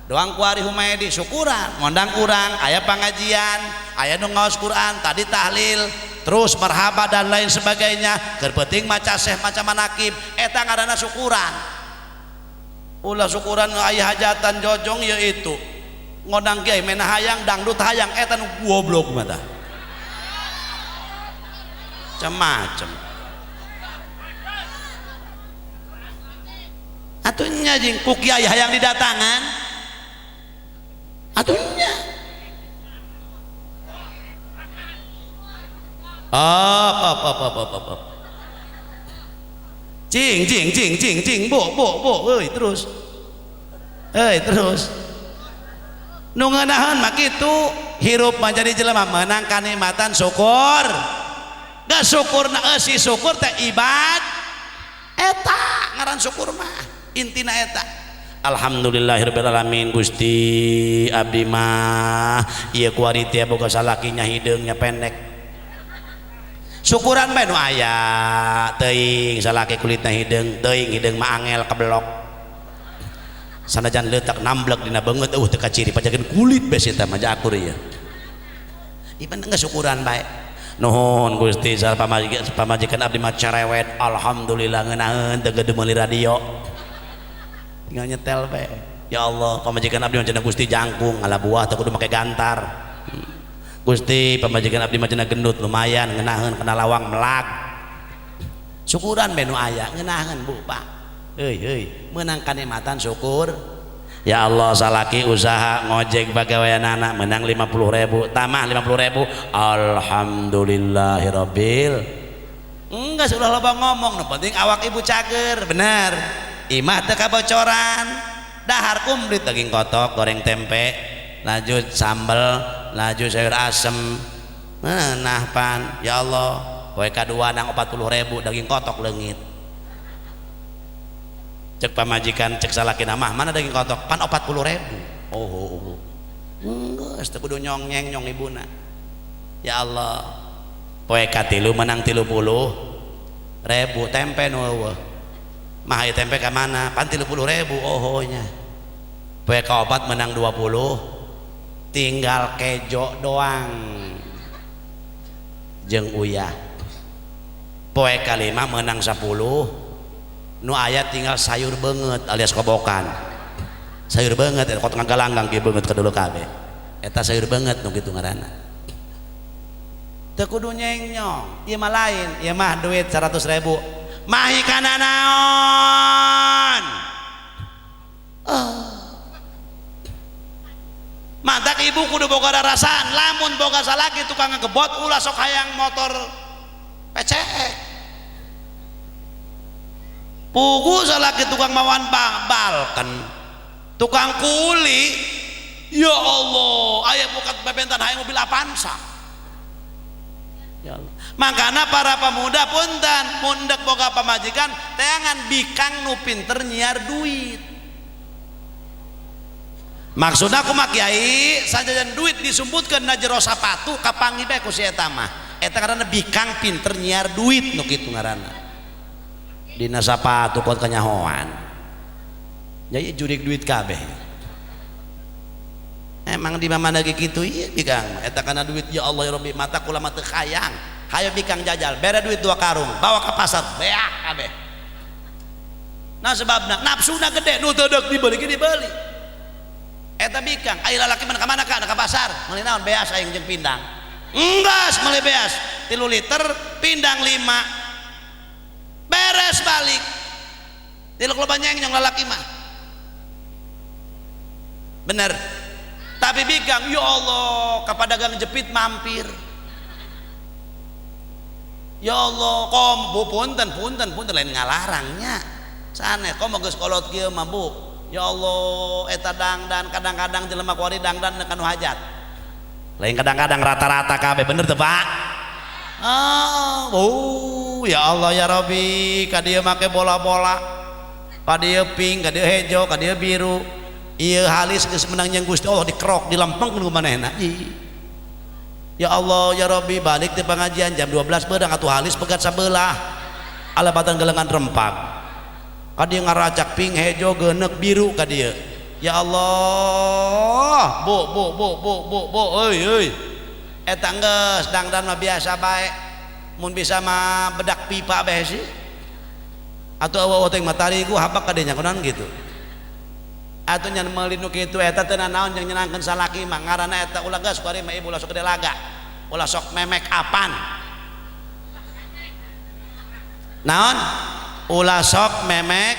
S1: doang kuari Humaydi syukuran ngondang urang aya pangajian aya nu ngaos Quran tadi tahlil terus marhaba dan lain sebagainya keur penting maca syekh maca manakib eta ngaranna syukuran. Ulah syukuran aya hajatan jojong ya itu. Ngodang kiai mena hayang dangdut hayang eta nu goblok mah tah. Macam-macam. Atunya jeung ku kiai hayang didatangan. Atunya. Up up up up up up. Cing cing cing cing cing bo bo bo euy terus. Euy terus. Nu ngeunaheun mah kitu hirup mah jadi jelema meunang kanikmatan syukur. Geus syukurna eusi syukur teh ibad. Eta ngaran syukur mah intina eta. Alhamdulillahirabbil alamin Gusti abdi mah ieu kuari teh boga salakinya hideungnya pendek. Syukuran bae nu aya teuing salaki kulitna hideung teuing hideung mah angel kebelok. Sanajan leutak namblek dina beungeut eueuh teu kaciri pajakeun kulit bae eta mah akur ieu. Ieu geus syukuran bae. Nuhun Gusti sal pamajikan abdi mah cerewet alhamdulillah ngeunaheun teu geudeung meuli radio. Tinggal nyetel bae. Ya Allah pamajikan abdi mah cenah Gusti jangkung ngala buah teu kudu make gantar. Gusti pamajikan abdi mah cenah gendut lumayan ngeunaheun kana lawang melag. Syukuran bae nu aya ngeunaheun Bu Pak. Heuy heuy meunang kanikmatan syukur. Ya Allah salaki usaha ngojek pagaweanana menang 50.000 tamah 50.000 alhamdulillahirabbil. Enggak sudah loba ngomong nu penting awak ibu cager bener. Imah teu kabocoran dahar kumplit daging kotok goreng tempe lanjut sambel lanjut sayur asem nah pan ya Allah poe kadua nang 40.000 daging kotok leungit. Cek pamajikan cek salaki mah mana daging kotok pan 40.000 oh oh oh geus teu kudu nyongyeng nyong ibuna. Ya Allah poe katilu menang 30.000 tempe nu eueuh mah ieu tempe ka mana pan 30.000 oh nya. Poe kaopat menang 20 tinggal kejo doang jeung uyah. Poe kalima menang 10 nu aya tinggal sayur beungeut alias kobokan. Sayur beungeut eta kotok ngagalanggang ge beungeut ka dulu kabeh. Eta sayur beungeut nu kitu ngaranna. Teu kudu nyeng-nyong, ieu mah lain, ieu mah duit 100.000. Mahi kana naon? Mantak ibu kudu boga rarasaan, lamun boga salaki tukang ngegebot ulah sok hayang motor PCX. Pugu salaki tukang mawan balken, tukang kuli, ya Allah, aya bukat bebentan hayang mobil Avanza. Ya Allah. Makana para pemuda punten mundek boga pamajikan teangan bikang nu pinter nyiar duit. Maksudna kumaha kiai sajajan duit disumputkeun na jero sapatu kapanggih bae ku si eta mah. Eta ngaranna bikang pinter nyiar duit nu kitu ngaranna. Dina sapatu kot kanyahoan. Jadi jurik duit kabeh. Emang di mana lagi kitu ieu bikang eta kana duit ya Allah ya Rabbi mata kula mah teu hayang. Hayo bikang jajal bere duit 2 karung bawa ke pasar beak kabeh. Nah sebabna nafsuna gede nu teu deuk dibeli ge dibeli. Eta bikang aya lalaki mana ka mana ka pasar meuli naon beas aing jeung pindang. Enggeus meuli beas 3 liter pindang 5. Beres balik. Tiluk loba nyeng nyong lalaki mah. Bener. Tapi bikang ya Allah ka padagang jepit mampir. Ya Allah kom bu punten punten punten lain ngalarangnya. Sanes kom geus kolot kieu mah Bu. Ya Allah eta dangdan kadang-kadang jelema kuari dangdan kanu hajat. Lain kadang-kadang rata-rata kabeh bener teu Pak? Ah, oh ya Allah ya Rabbi ka dieu make bola-bola. Ka dieu pink, ka dieu hejo, ka dieu biru. Ieu halis geus menang jeung Gusti Allah dikerok dilempengkeun ku manehna. Ya Allah ya Rabbi balik ti pengajian jam 12 beudang atuh halis pegat sabelah. Alabatan gelengan rempak. Ka dieu ngaracak pink hejo geuneuk biru ka dieu. Ya Allah, bu bu bu bu bu bu euy euy. Eta geus dangdan mah biasa bae. Mun bisa mah bedak pipa bae sih. Atau eueuh teh matari ku habak ka dieu nya kunaon gitu. Atuh nyan meuli nu kitu eta teu nanaon jeung nyenangkeun salaki mah ngaranna eta ulah geus kuari mah ibu ulah sok gede laga. Ulah sok memek apan. Naon? Ulah sok memek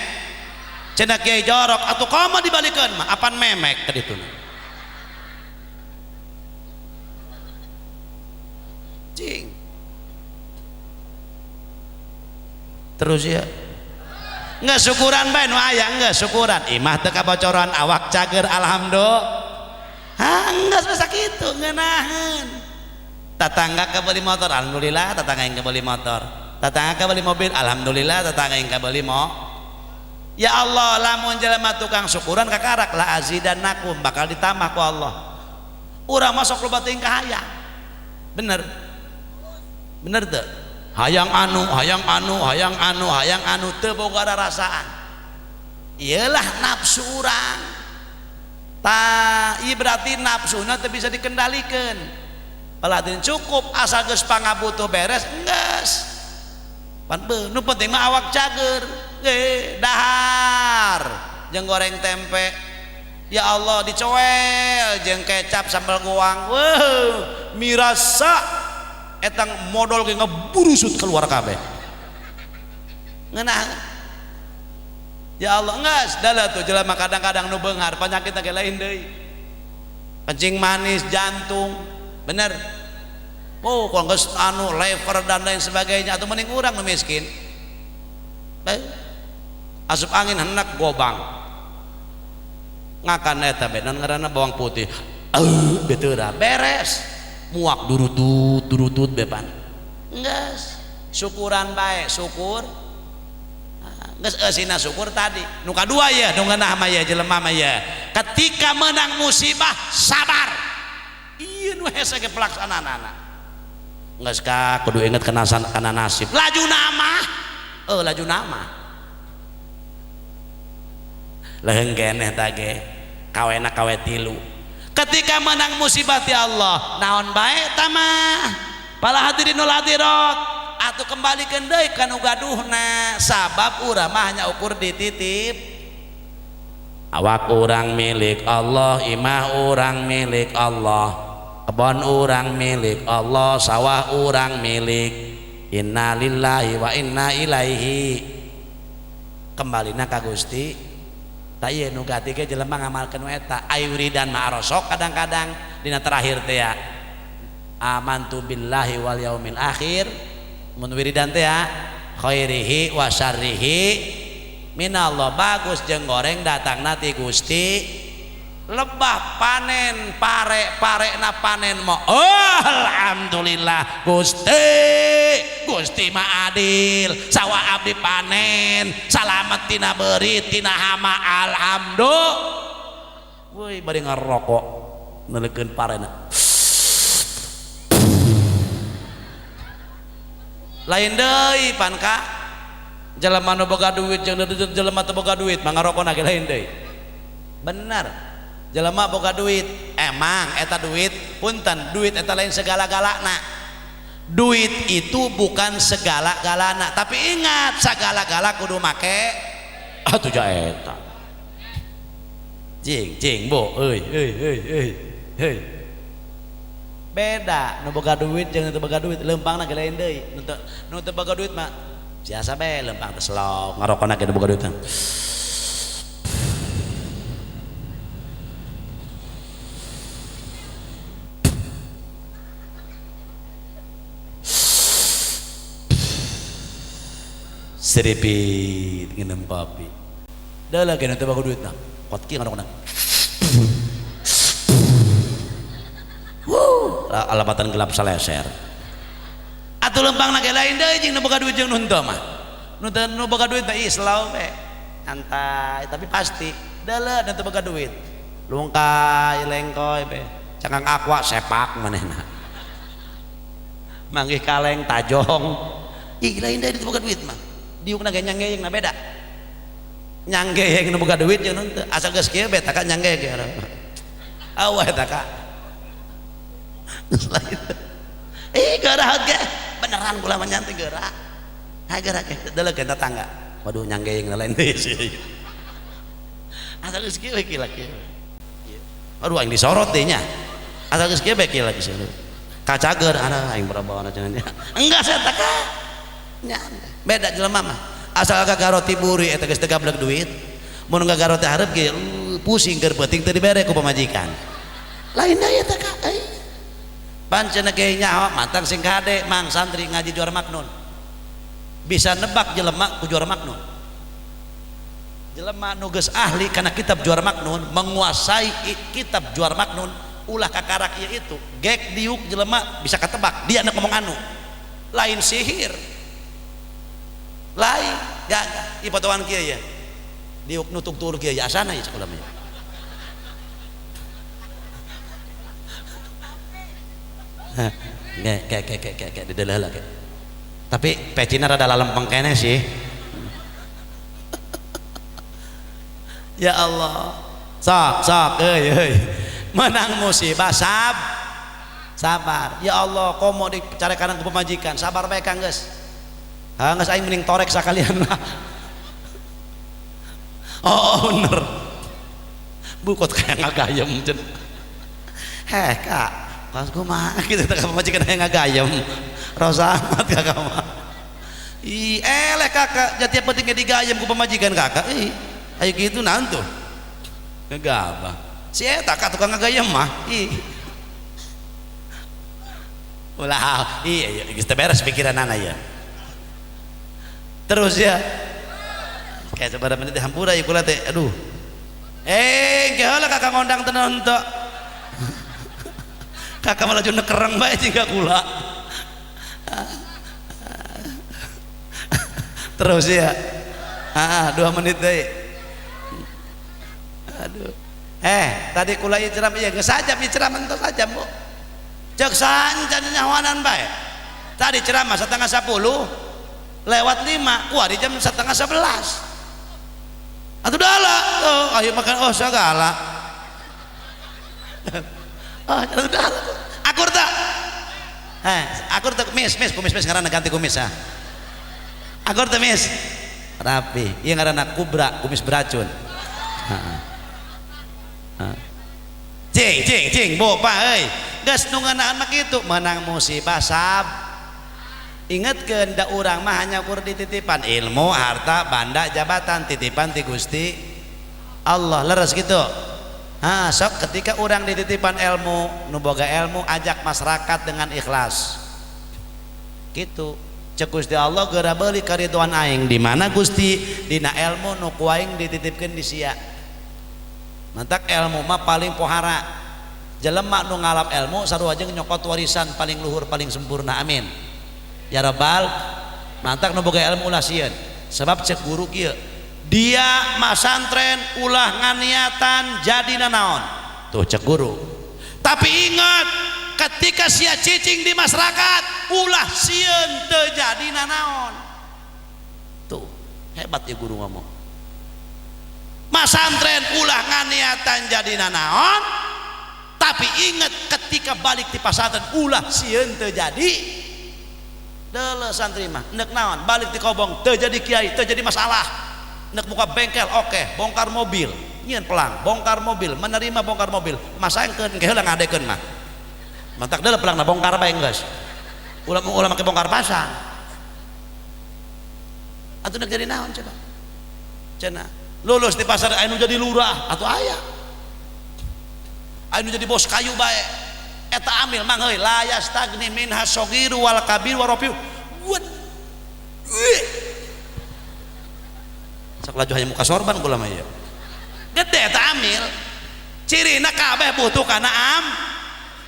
S1: cenah kiai jorok atuh komo dibalikeun mah apan memek ka dituna. Cing. Terus ya. Nggak syukuran bae nu aya nggak syukuran imah teu kabocoran awak cager alhamdulillah. Ha geus bisa kitu ngeunaheun. Tatangga kabeli motor alhamdulillah, tatangga yang kabeli motor. Tatangga kabeli mobil alhamdulillah, tatangga yang kabeli mo. Ya Allah lamun jelema tukang syukuran kakarak la azidannakum bakal ditambah ku Allah. Urang masuk loba teuing ka hayang. Bener. Bener teu? Hayang anu, hayang anu, hayang anu, hayang anu teu boga rarasaan. Iyalah nafsu urang. Ta, ieu berarti nafsuna teu bisa dikendalikeun. Palatin cukup asal geus pangabutuh beres geus. Pan nu penting mah awak cager, ge dahar jeung goreng tempe. Ya Allah dicoel jeung kecap sambal goang. Weuh, mirasa etang modal ge ngeburusut keluar kabeh. Ngeunah. Ya Allah geus dalah tuh jelema kadang-kadang nu beunghar penyakit ge lain deui. Kencing manis, jantung, bener. Oh, kalau geus anu lever dan lain sebagainya atau mending urang nu miskin. Bae. Asup angin hendak gobang. Ngakan eta be naon ngaranna bawang putih. Beuteurah beres. Muak durutut durutut bepan. Geus, syukuran bae, syukur. Geus eusina syukur tadi. Nu kadua ye, nu ngeunah mah ye jelema mah ye. Ketika menang musibah sabar. Ieu nu hese ge pelaksanaanana. Geus ka kudu inget kana nasib. Laju nama. Laju nama. Leheung keneh ta ge. Kawena kawe tilu. Ketika menang musibah ti Allah, naon bae tamah. Para hadirin wal hadirat, atuh kembalikeun deui ka nu gaduhna, sabab urang mah hanya ukur dititip. Awak urang milik Allah, imah urang milik Allah, kebon urang milik Allah, sawah urang milik. Innalillahi wa inna ilaihi. Kembalina ka Gusti. Ta ieu nu gati ge jelema ngamalkeun eta ai wiridan mah arosok kadang-kadang dina terakhir teh ya. Amantu billahi wal yaumil akhir. Mun wiridan teh ya khairihi wa syarrihi minallah, bagus jeung goreng datangna ti Gusti. Lebah panen pare-pare na panen mo. Oh, alhamdulillah Gusti. Gusti mah adil, sawah abdi panen, salamet tina beurit tina hama alhamdulillah. Woi bari ngarokok neulekeun parena. Lain deui pan ka jelema nu boga duit jeung jelema teu boga duit mah ngarokona ge lain deui. Bener. Jelema boga duit, emang eta duit punten, duit eta lain segala-galana. Duit itu bukan segala-galana, tapi ingat segala-gala kudu make atuh ja eta. Jing jing bo euy euy euy euy heuy. Beda nu boga duit jeung nu teu boga duit leumpangna ge lain deui. Nu teu boga duit mah biasa bae leumpang teh selok ngarokona ge nu boga duit. Seripit nginum kopi. Dah lah kena teu boga duit nah. Kot ki ngarokona. Wuh, alamatan gelap saleser. Atuh lempangna ge lain deui jeung nu boga duit jeung nu henteu mah. Nu boga duit mah islau we. Santai, tapi pasti deuleu nu teu boga duit. Lungkay lengkoy be. Cangkang aqua sepak manehna. Manggih kaleng tajong. Ih lain deui teu boga duit mah. Diukna ge nyanggeyeng na beda. Nyanggeyeng nu boga duit jeung nu henteu. Asal geus kieu be taka nyanggeyeng ge. Awah eta ka. Geura ge beneran kula mah nyanti geura. Ha geura ge deuleukeun tetangga. Waduh nyanggeyeng lain deui sih. Asal geus kieu we kieu. Aduh aing disorot deh nya. Asal geus kieu bae kieu lagi sih. Kacager ana aing barabawana cenah. Enggak saya tak nya. Beda jelema mah. Asal gagaro tiburi eta geus teu gablek duit. Mun gagaro teh hareup ge pusing keur peuting teu dibere ku pamajikan. Lain deui eta ka euy. Pancen ge nyaho mantang sing kade mang santri ngaji juara maknun. Bisa nebak jelema ku juara maknun. Jelema nu geus ahli kana kitab Juara Maknun, menguasai kitab Juara Maknun, ulah kakarak ieu itu, gek diuk jelema bisa ketebak, dia nek ngomong anu. Lain sihir. Lain, gagah. Ieu potongan kieu ya. Diuk nutuk tur kieu ya asana ieu sakola mah. Gek gek gek gek gek dideuleuh lah. Tapi pecina rada lalempeng keneh sih. Ya Allah, sok sok euy euy. Menang musibah sabar. Ya Allah, komo dicarekan ku pamajikan, sabar bae Kang geus. Ha geus aing mending torek sakalian lah. Oh, bener. Bukot kayak ngagayem cenah. Heh, Kak, pas kumaha kitu teh pamajikan hayang ngagayem. Rosa amat kakak mah. Ih, eleh kakak, jatiap pentingnya digayem ku pamajikan kakak. Ih. Ayo gitu nantu ngegabah si eta ka tukang ngagayem mah ih ulah ih geus teu beres pikiranana ya terus ya kayak sabaraha menit hampura ieu kula teh aduh eh geus kakak ngondang teu nonton kakak malah laju nekereng bae jika kula terus ya 2 menit deui. Aduh. Tadi kula ieu ceramah ieu geus sajam ieu ceramah entos sajam, Bu. Ceuk saencan nyahoanan bae. Tadi ceramah 9:30 lewat 5, kuari jam 10:30. Atuh dala, oh ayo makan oh segala. Oh, atuh dala. Akur tak? Akur tak mis, kumis mis ngaranna ganti kumis ah. Akur teu mis? Rapi. Ieu ngaranna kubra, kumis beracun. Heeh. Cing cing cing bu pak euy geus nu ngeunaan mah kitu menang musibah sab ingetkeun da urang mah hanya kur dititipan ilmu harta banda jabatan titipan ti Gusti Allah leres kitu. Ha sok ketika urang dititipan ilmu nu boga ilmu ajak masyarakat dengan ikhlas kitu cek Gusti Allah geura beuli kariduan aing di mana Gusti dina ilmu nu ku aing dititipkeun di sia. Mantak ilmu mah paling pohara. Jelema nu ngalap ilmu sarua jeung nyokot warisan paling luhur paling sempurna. Amin. Ya rabbal. Mantak nu boga ilmu ulah sieun. Sebab cek guru kieu, dia masantren ulah nganiatan jadi nanaon. Tuh cek guru. Tapi ingat ketika sia cicing di masyarakat ulah sieun teu jadi nanaon. Tuh, hebat ya guru ngomong. Masantren ulah nganiatan jadi nanaon, tapi ingat ketika balik di pasantren ulah sieun teu jadi. Deuleu santri mah neuk naon balik di kobong teu jadi kiai teu jadi masalah. Neuk buka bengkel oke, bongkar mobil, nyieun pelang, bongkar mobil, menerima bongkar mobil, masangkeun ke heula ngadekeun mah. Mantak deuleu pelangna bongkar bae geus. Ulah ulah make bongkar pasang. Atuh neuk jadi naon coba? Cenah lulus di pasar anu jadi lurah atau aya anu jadi bos kayu bae eta amil mang euy la yastagni minha sagiru wal kabir wa rafiu sok laju hayang muka sorban kula mah ieu gede eta amil cirina kabeh butuh kana am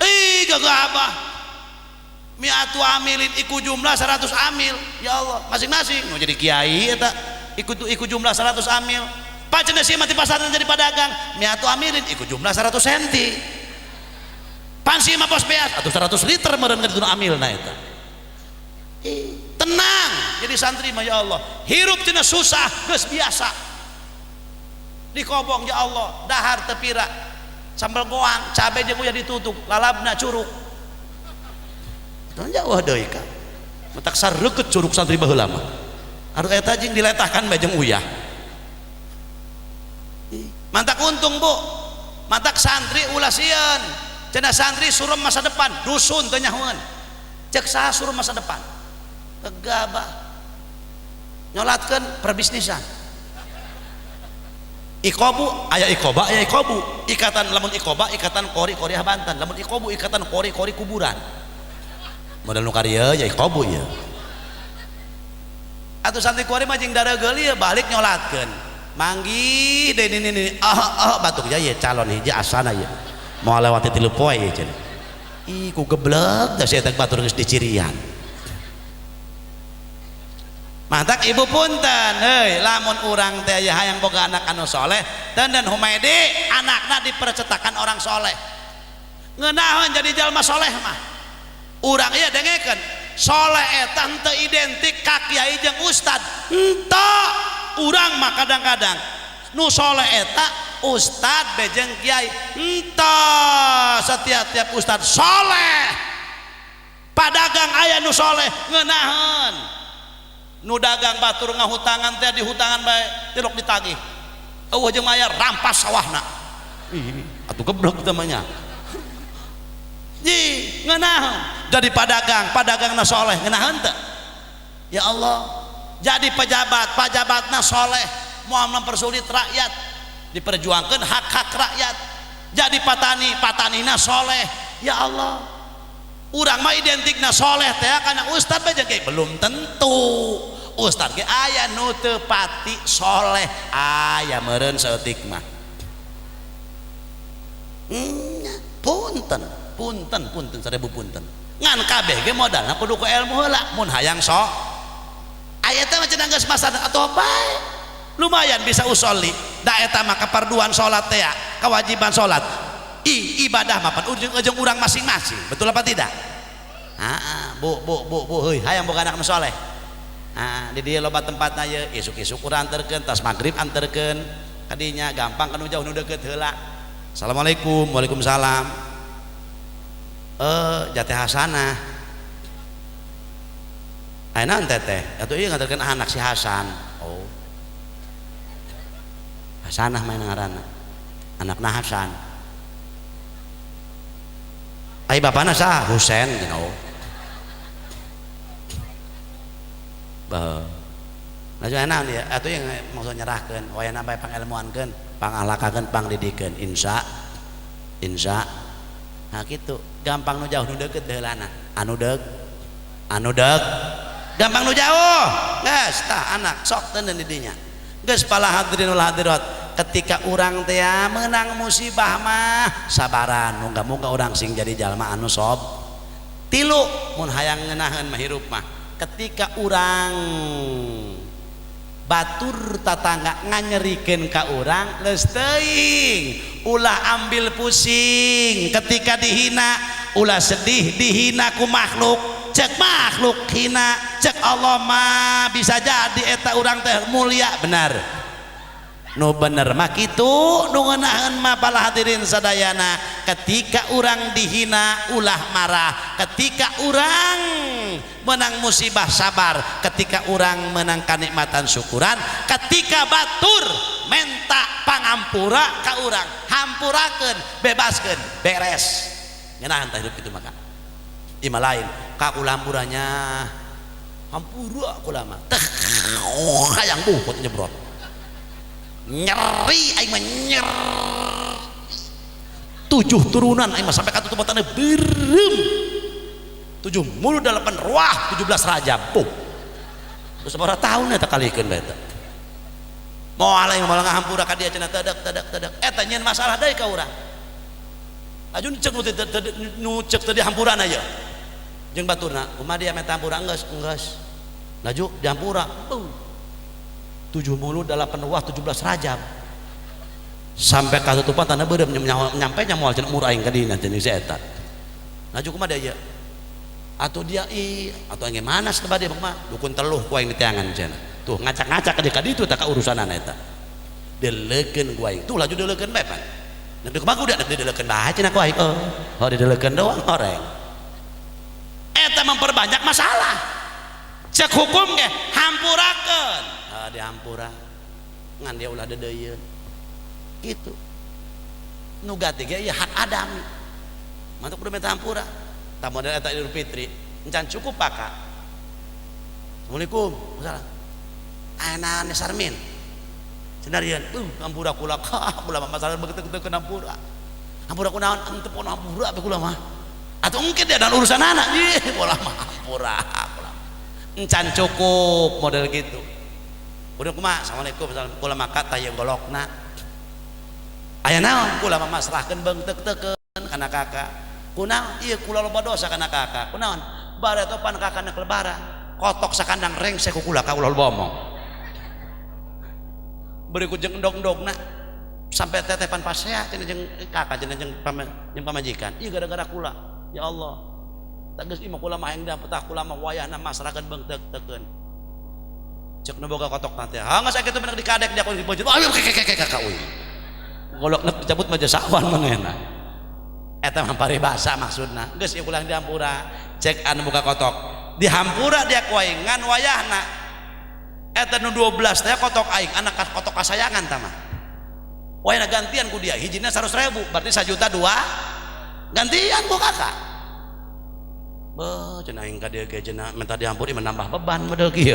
S1: ih gagah abah miatu amilin iku jumlah 100 amil ya Allah masing-masing mau jadi kiai eta ikut jumlah 100 amil. Pancen sih mati pasaran jadi pedagang miatu amilin ikut jumlah 100 senti pansi mah pos beas atau 100 liter meureun ka dituna amilna eta. Tenang jadi santri mah ya Allah hirup cenah susah geus biasa dikobong ya Allah dahar teu pira sambal goang cabe jeung uyah ditutup lalabna curug teu jauh deui ka mentak sareukeut curug santri baheula mah. Aduh eta jeung diletahkan bae jeung uyah. Mantak untung, Bu. Mantak santri ulah sieun. Cenah santri suruh masa depan, dusun teu nyahoeun. Cek saha suruh masa depan? Gegabah. Nyolatkeun perbisnisan. Ikobu aya ikoba aya ikobu. Ikatan lamun ikoba ikatan kori koriah Banten, lamun ikobu ikatan kori kori kuburan. Modal nu karieu ya ikobu ieu. Atuh santri kuari mah jeung daregeul ieu balik nyolatkeun. Manggih deui nini nini ah ah batuk ya calon hiji asana ieu. Moal lewat 3 poe ieu cenah. Ih ku geblek da sia teh batur geus dicirian. Mantak ibu punten heuy lamun urang teh aya hayang boga anak anu soleh dan Humaidi anakna dipercetakan orang soleh. Ngeunaheun jadi jalma soleh mah. Urang ieu dengekeun soleh eta henteu identik ka kiai jeung ustad. Henteu urang mah kadang-kadang nu soleh eta ustad be jeung kiai. Henteu setiap-tiap ustad soleh. Padagang aya nu soleh ngeunaheun. Nu dagang batur ngahutangan teh dihutangan bae tilok ditagih. Eueuh jeung mayar rampas sawahna. Ih, atuh geblek teh mah nya. Ji, ngeunaheun. Jadi padagang, padagangna soleh ngeunaheun teu? Ya Allah. Jadi pejabat, pajabatna soleh, moal mempersulit rakyat, diperjuangkan hak-hak rakyat. Jadi patani, patanina soleh. Ya Allah. Urang mah identikna soleh teh kana ustad bae jeung belum tentu. Ustad ge aya nu teu pati soleh, aya meureun saeutik mah. Punten, punten, punten 1000 punten. Ngan kabeh ge modalna kudu ku ilmu heula mun hayang sok. Aya teh mah cenah geus masa atuh bae. Lumayan bisa usolli. Da eta mah kaparduan salat teh, kewajiban salat. Ibadah mah pan ujung-ujung urang masing-masing, betul apa tidak? Ah, bu bu bu bu heuy hayang boga anak nu soleh. Ah, di dieu loba tempatna ieu, isuk-isuk urang anterkeun, tas magrib anterkeun. Kadinya gampang kanu jauh nu deukeut heula. Assalamualaikum, waalaikumsalam. Jate Hasanah. Aya naon teteh? Atuh ieu nganterkeun anak si Hasan. Oh. Hasanah mah ngaranna. Anakna Hasan. Ai bapana saha? Husen cenah. Oh. Bah. Laju naon ieu? Atuh ieu maksud nyerahkeun, wayahna bae pangelmuankeun, pangahlakakeun, pangdidikeun. Insya insya. Nah kitu, gampang nu jauh nu deukeut heulana. Anu deuk, anu deuk. Gampang nu jauh. Geus tah anak sok teuneun di dinya. Geus pala hadirin wal hadirat, ketika urang teh meunang musibah mah sabaran, moga-moga urang sing jadi jalma anu sob. Tilu mun hayang ngeunaheun mah hirup mah. Ketika urang batur tatangga nganyerikeun ka urang leus teuing, ulah ambil pusing ketika dihina, ulah sedih dihina ku makhluk. Cek makhluk hina, cek Allah mah bisa jadi eta urang teh mulia benar. Nu bener mah kitu, nu ngeunaheun mah pala hadirin sadayana, ketika urang dihina ulah marah, ketika urang menang musibah sabar, ketika urang menang kanikmatan syukuran, ketika batur menta pangampura ka urang, hampurakeun, bebaskeun, beres. Ngeunaheun tah hidup kitu maka. Ima lain, ka kula hampuranya, hampura kula mah. Teh hayang buhut nyebrot. Nyeri aing mah nyer. 7 turunan aing mah sampai ka tutup matane beureum. 7 mulut 8 ruah, 17 raja. Puh. Terus sabaraha tahun eta kalikeun bae eta. Moal aing moal ngahampura ka dia cenah tedek tedek tedek. Eta nyieun masalah deui ka urang. Laju cek nu cek teu dihampurana ieu. Jeung baturna, kumaha dia menta hampura geus geus. Laju dihampura. 7 mulut 8 ruah 17 rajab. Sampai katutupan tanah beureum nyampe nya moal cenah umur aing ka dina cenah si eta. Laju kumaha dia ieu? Atau dia i atau aing manas teh bade kumaha? Dukun teluh ku aing diteangan cenah. Tuh ngacak-ngacak ka dieu ka ditu tah ka urusanana eta. Deleukeun ku aing. Tuh laju deleukeun bae pan. Nek kumaha kudu nek dideleukeun bae cenah ku aing. Oh, oh dideleukeun doang horeng. Eta memperbanyak masalah. Cek hukum ge hampurakeun. Ah dihampura. Ngan dia ulah dedeuyeun. Gitu. Nu gati ge ieu hak adami. Mantuk kudu minta hampura. Tah model eta Idul Fitri, encan cukup paka. Assalamualaikum. Salam. Ayeuna Sarmin. Cenah hampura kula ka kula mah masalah begitu-begitu hampura. Hampura kunaon henteu pon hampura be kula mah. Atuh engke dia dan urusan anak. Ih, kula mah hampura kula. Encan cukup model gitu. Udah kumaha? Assalamualaikum. Kula maka taya golokna. Aya naon? Kula mah masrahkeun beungteuk-teukeun kana kakak. Kunaon? Ieu kula loba dosa kana kakak. Kunaon? Bare topan kakak nek lebaran. Kotok sakandang rengsek ku kula ka ulah loba omong. Berikut jeung endog-endogna sampai tetepan pasea cenah jeung kakak cenah jeung pamajikan. Ieu gara-gara kula. Ya Allah. Tak geus imah kula mah hayang dapet kula mah wayahna masrahkeun beungteuk-teukeun. Cek nu boga kotok nanti. Ha geus sakitu bener dikadek dia ku dipeujit. Ayo kekekekek euy. Golok nek dicabut mah sawan manehna. Eta mah paribasa maksudna. Geus ieu ulang dihampura, cek anu buka kotok. Dihampura dia ku aing ngan wayahna. Eta nu 12 teh kotok aing, anak kotok kasayangan tah mah. Wayahna gantian ku dia, hijina 100.000, berarti 1.2 juta. Gantian ku kakak. Beuh cenah aing ka dieu ge cenah minta dihampura menambah beban model kieu.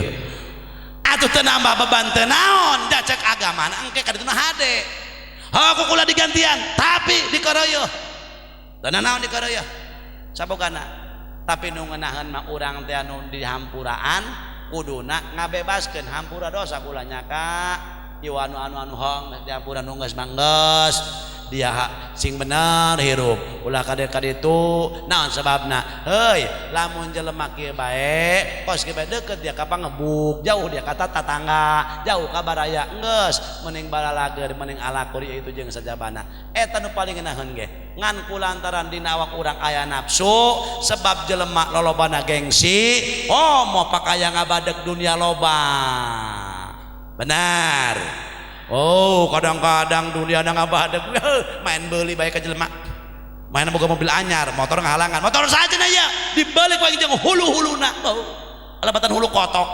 S1: Atuh teu nambah beban teu naon, da cek agamana engke ka dituna hade. Aku kula digantian, tapi dikaroyoh. Dan naon dikaroyoh? Sabogana. Tapi nu ngeunaheun mah urang teh anu dihampuraan kuduna ngabebaskeun hampura dosa kula nya ka. Ieu anu anu anu hong dihampura nu geus manggeus. Dia sing bener hirup ulah kade kaditu naon sebabna heuy lamun jelema kieu bae kos kieu bae deukeut dia ka pangebuk jauh dia ka tatangga jauh ka baraya geus mending balalager mending alakur ieu jeung sajabana eta nu paling ngeunaheun ge ngan kulantaran dina awak urang aya nafsu sebab jelema lolobana gengsi oh mau pakaya ngabadeg dunia loba benar. Oh, kadang-kadang dunia ngabadeg main beli bae ka jelema. Main boga mobil anyar, motor ngahalangan. Motor saja na ya, dibalik lagi jeung hulu-huluna. Oh, alabatan hulu kotok.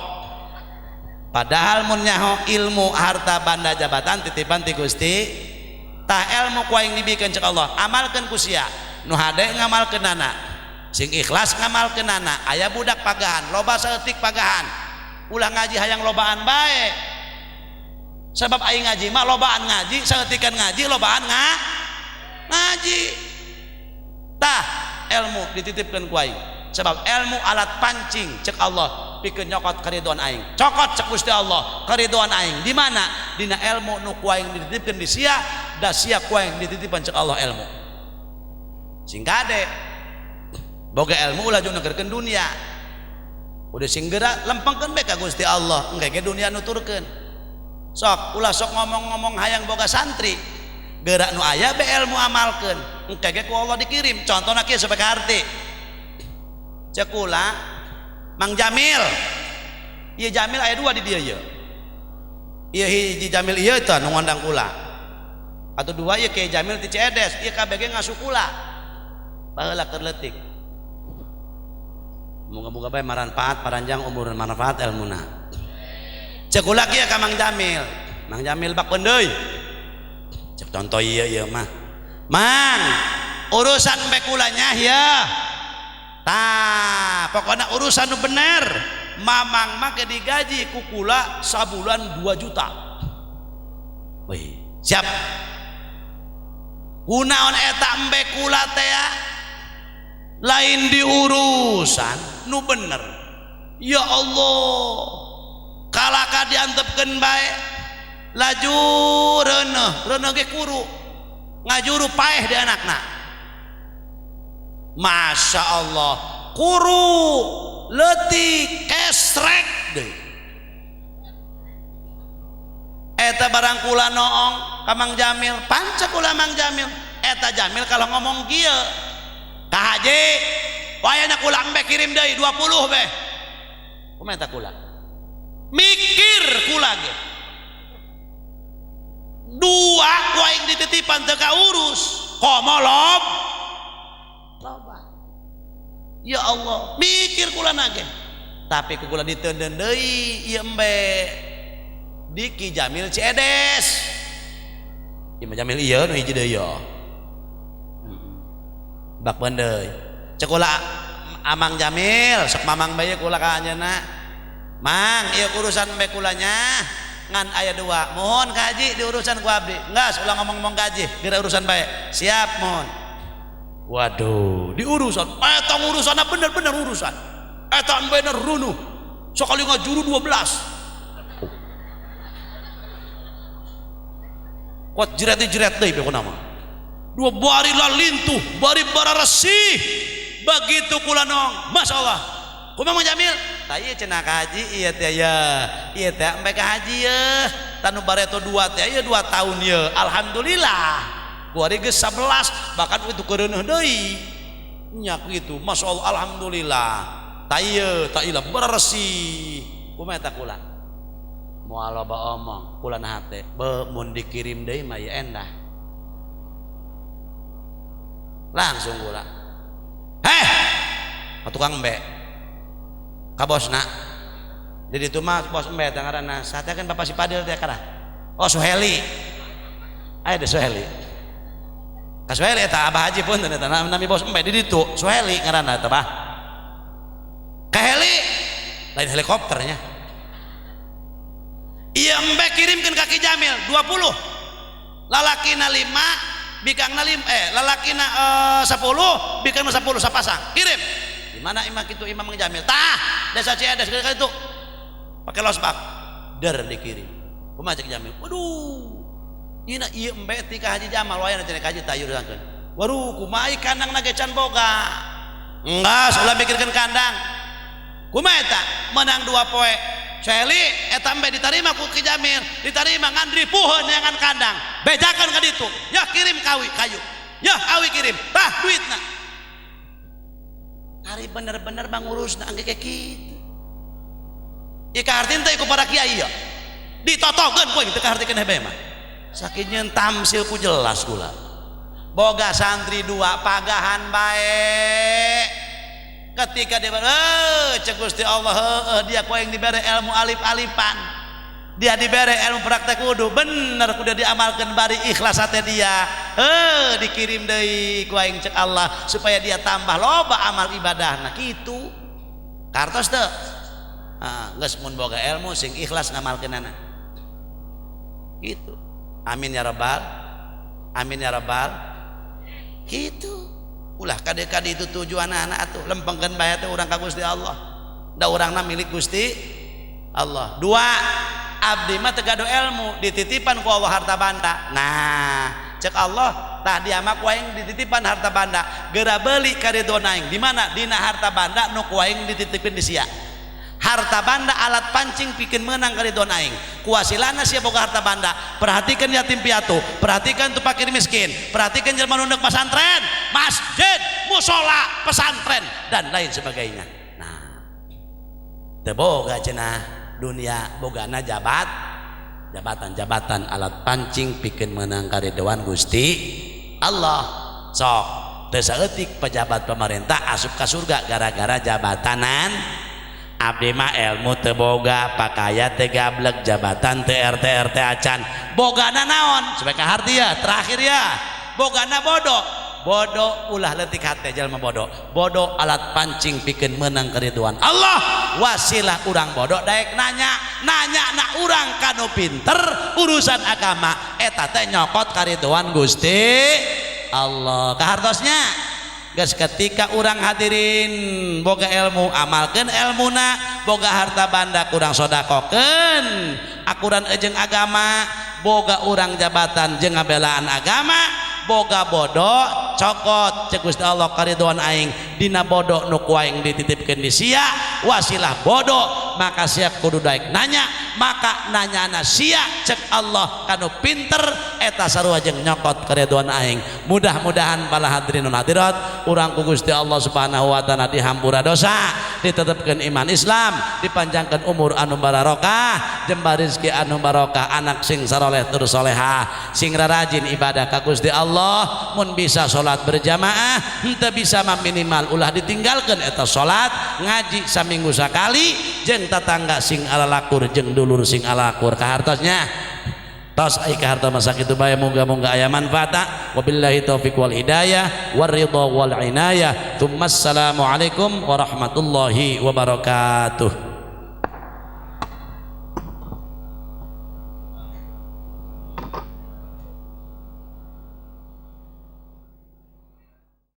S1: Padahal mun nyaho ilmu harta banda jabatan titipan ti Gusti, tah ilmu ku aing dibikeun cek Allah, amalkeun ku sia. Nu hade ngamalkeunana. Sing ikhlas ngamalkeunana, aya budak pagahan, loba saeutik pagahan. Ulah ngaji hayang lobaan bae. Sebab aing ngaji mah lobaan ngaji, saeutikan ngaji lobaan ngaji. Tah ilmu dititipkeun ku aing. Sebab ilmu alat pancing cek Allah pikeun nyokot karidoan aing. Cokot cek Gusti Allah karidoan aing. Di mana? Dina ilmu nu ku aing dititipkeun di sia, da sia ku aing dititipan cek Allah ilmu. Sing kade boga ilmu ulah jeung negerkeun dunia. Udah sing geura lempengkeun bae ka Gusti Allah, engke ge dunia nuturkeun. Sok ulah sok ngomong-ngomong hayang boga santri gerak nu aya be ilmu amalkeun engke ge ku Allah dikirim contohna kieu supaya kaharti cek kula Mang Jamil ieu Jamil aya dua di dieu ieu ieu hiji Jamil ieu teh nu ngondang kula atau dua ieu Kiai Jamil ti Ciedes ieu kabeh ngasuh kula baheula keur leutik moga-moga bae maranfaat paranjang umur manfaat ilmuna. Cek kula kieu ka Mang Jamil. Mang Jamil bak deui. Cek contoh ieu ieu mah. Mang, urusan bae kula nya ya. Tah, pokona urusan nu bener. Mamang mah ke digaji ku kula sabulan 2 juta. Wih, siap. Kunaon eta embe kula teh lain diurusan nu bener. Ya Allah. Kalaka diantepkeun bae laju reuneuh reuneuh ge kuru ngajuru paeh di anakna. Masya Allah kuru leutik kesrek deui eta barang kula noong ka Mang Jamil pancek kula Mang Jamil eta Jamil kalau ngomong kieu ka haji wayahna kula embe kirim deui 20 beh kumaha eta kula mikir kula ge dua ku aing dititipan teu kaurus komo lob loba ya Allah mikir kula nage tapi ku kula diteundeun deui ieu embe di Ki Jamil Ciedes Ieu mah Jamil ieu nu hiji deui ieu. Bak beundeuy. Cek kula Amang Jamil, sok mamang bae kula ka anjeunna. Mang, ieu urusan bae kulanya ngan aya dua. Mohon ka haji diurusan ku abdi. Enggeus ulah ngomong-ngomong ka haji, geura urusan bae. Siap mohon. Waduh, diurusan. Eta urusanna bener-bener urusan. Eta bener runuh. Sekali ngajuru 12. Oh. Kuat jeret-jeret deui pokona mah. Dua bari lalintuh, bari bararesih. Begitu kula nong, masyaallah. Kumaha Mang Jamil? Tah ieu cenah ka haji ieu teh ya. Ieu teh embe ka haji ye. Tanu bareto 2 teh ieu 2 tahun ye. Alhamdulillah. Kuari geus 11 bahkan itu keureuneuh deui. Nya kitu, masyaallah alhamdulillah. Tah ieu tah ieu beresih. Kumaha eta kula? Moal loba omong, kula na hate. Be mun dikirim deui mah ieu endah. Langsung kula. Heh, ka tukang embe. Ka bosna. Di ditu mah bos embe teh ngaranna. Saha kan Bapak si Padil teh karah. Oh Suheli. Aya deh Suheli. Ka Suheli eta Abah Haji pun eta nami bos embe di ditu. Suheli ngaranna eta bah. Ka heli lain helikopternya. Ieu embe kirimkeun ka Ki Jamil 20. Lalakina 5, bikangna 5, lalakina 10, bikangna 10 sapasang. Kirim. Di mana imam itu Imam Mang Jamil? Tah, desa Ciadas kali itu. Pakai losbak. Der dikirim. Kumaha cek Jamil? Waduh. Ieu ieu embe ti ka Haji Jamal wayahna cenah ka Haji tayur sangkeun. Waduh, kumaha kandang na ge can boga. Enggeus ulah mikirkeun kandang. Kumaha eta? Menang 2 poe. Suheli eta embe ditarima ku Ki Jamil, ditarima ngan ripuheun neangan kandang. Bejakeun ka ditu. Yah kirim kawi kayu. Yah awi kirim. Tah duitna. Ari bener-bener mangurusna angge kayak kitu. Ieu kaharti teh ku para kiai ya. Ditotogeun ku teu kahartikeun hebe mah. Saking nyeun tamsil ku jelas kula. Boga santri 2 pagahan bae. Ketika dia cek Gusti Allah heueuh dia ku aing dibere ilmu alif-alifan. Dia dibere ilmu praktek wudu, bener kudu diamalkeun bari ikhlas hate dia. Dikirim deui ku aing cek Allah supaya dia tambah loba amal ibadahna kitu. Kartos teu? Ah, geus mun boga ilmu sing ikhlas ngamalkeunana. Gitu. Amin ya rabbal. Amin ya rabbal. Gitu. Ulah kade-kade itu tujuan anak atuh lempengkeun bae teh urang ka Gusti Allah. Da urangna milik Gusti Allah. Dua, abdi mah teu gaduh ilmu, dititipan ku Allah harta banda. Nah, cek Allah tah dia mah ku aing dititipan harta banda. Geura beuli karidona aing. Di mana? Dina harta banda nu ku aing dititipkeun di sia. Harta banda alat pancing pikeun meunang karidon aing. Kuasilana sia boga harta banda. Perhatikan yatim piatu, perhatikan tu fakir miskin, perhatikan jelema nu neuk pasantren, masjid, musola, pesantren dan lain sebagainya. Nah, teu boga cenah dunia bogana jabatan-jabatan alat pancing pikeun meunang karidoan Gusti Allah. Sok teu saeutik pejabat pemerintah asup ka surga gara-gara jabatanan. Abdi mah ilmu teu boga, pakaya teu gablek, jabatan teu RT RT acan. Bogana naon? Supaya kaharti ya, terakhir ya. Bogana bodoh. Bodoh ulah leutik hate jalma bodoh. Bodoh alat pancing pikeun meunang keriduan Allah. Wasilah urang bodoh daek nanya, nanya na urang kanu pinter urusan agama eta teh nyokot kariduan Gusti Allah. Kahartosnya geus ketika urang hadirin boga ilmu amalkeun elmuna, boga harta banda kurang sodakokeun akuran jeung agama, boga urang jabatan jeung ngabelaan agama, boga bodoh cokot cek Gusti Allah karidoan aing dina bodoh nu ku aing dititipkeun di sia wasilah bodoh maka sia kudu daek nanya, maka nanyana sia cek Allah kanu pinter eta sarua jeung nyokot karidoan aing. Mudah-mudahan para hadirin dan hadirat urang ku Gusti Allah Subhanahu wa taala dihampura dosa, ditetepkeun iman Islam, dipanjangkeun umur anu barokah, jembar rezeki anu barokah, anak sing saroleh tur solehah, sing rarajin ibadah ka Gusti Allah, mun bisa salat berjamaah, henteu bisa mah minimal ulah ditinggalkeun eta salat, ngaji saminggu sakali, jeung tetangga sing alalakur jeung dulur sing alakur. Kahartosnya Tos ai ka harta masa kitu bae, moga-moga aya manfaatna. Wabillahi taufik wal hidayah war ridha wal inayah. Tsumma assalamu alaikum warahmatullahi wabarakatuh.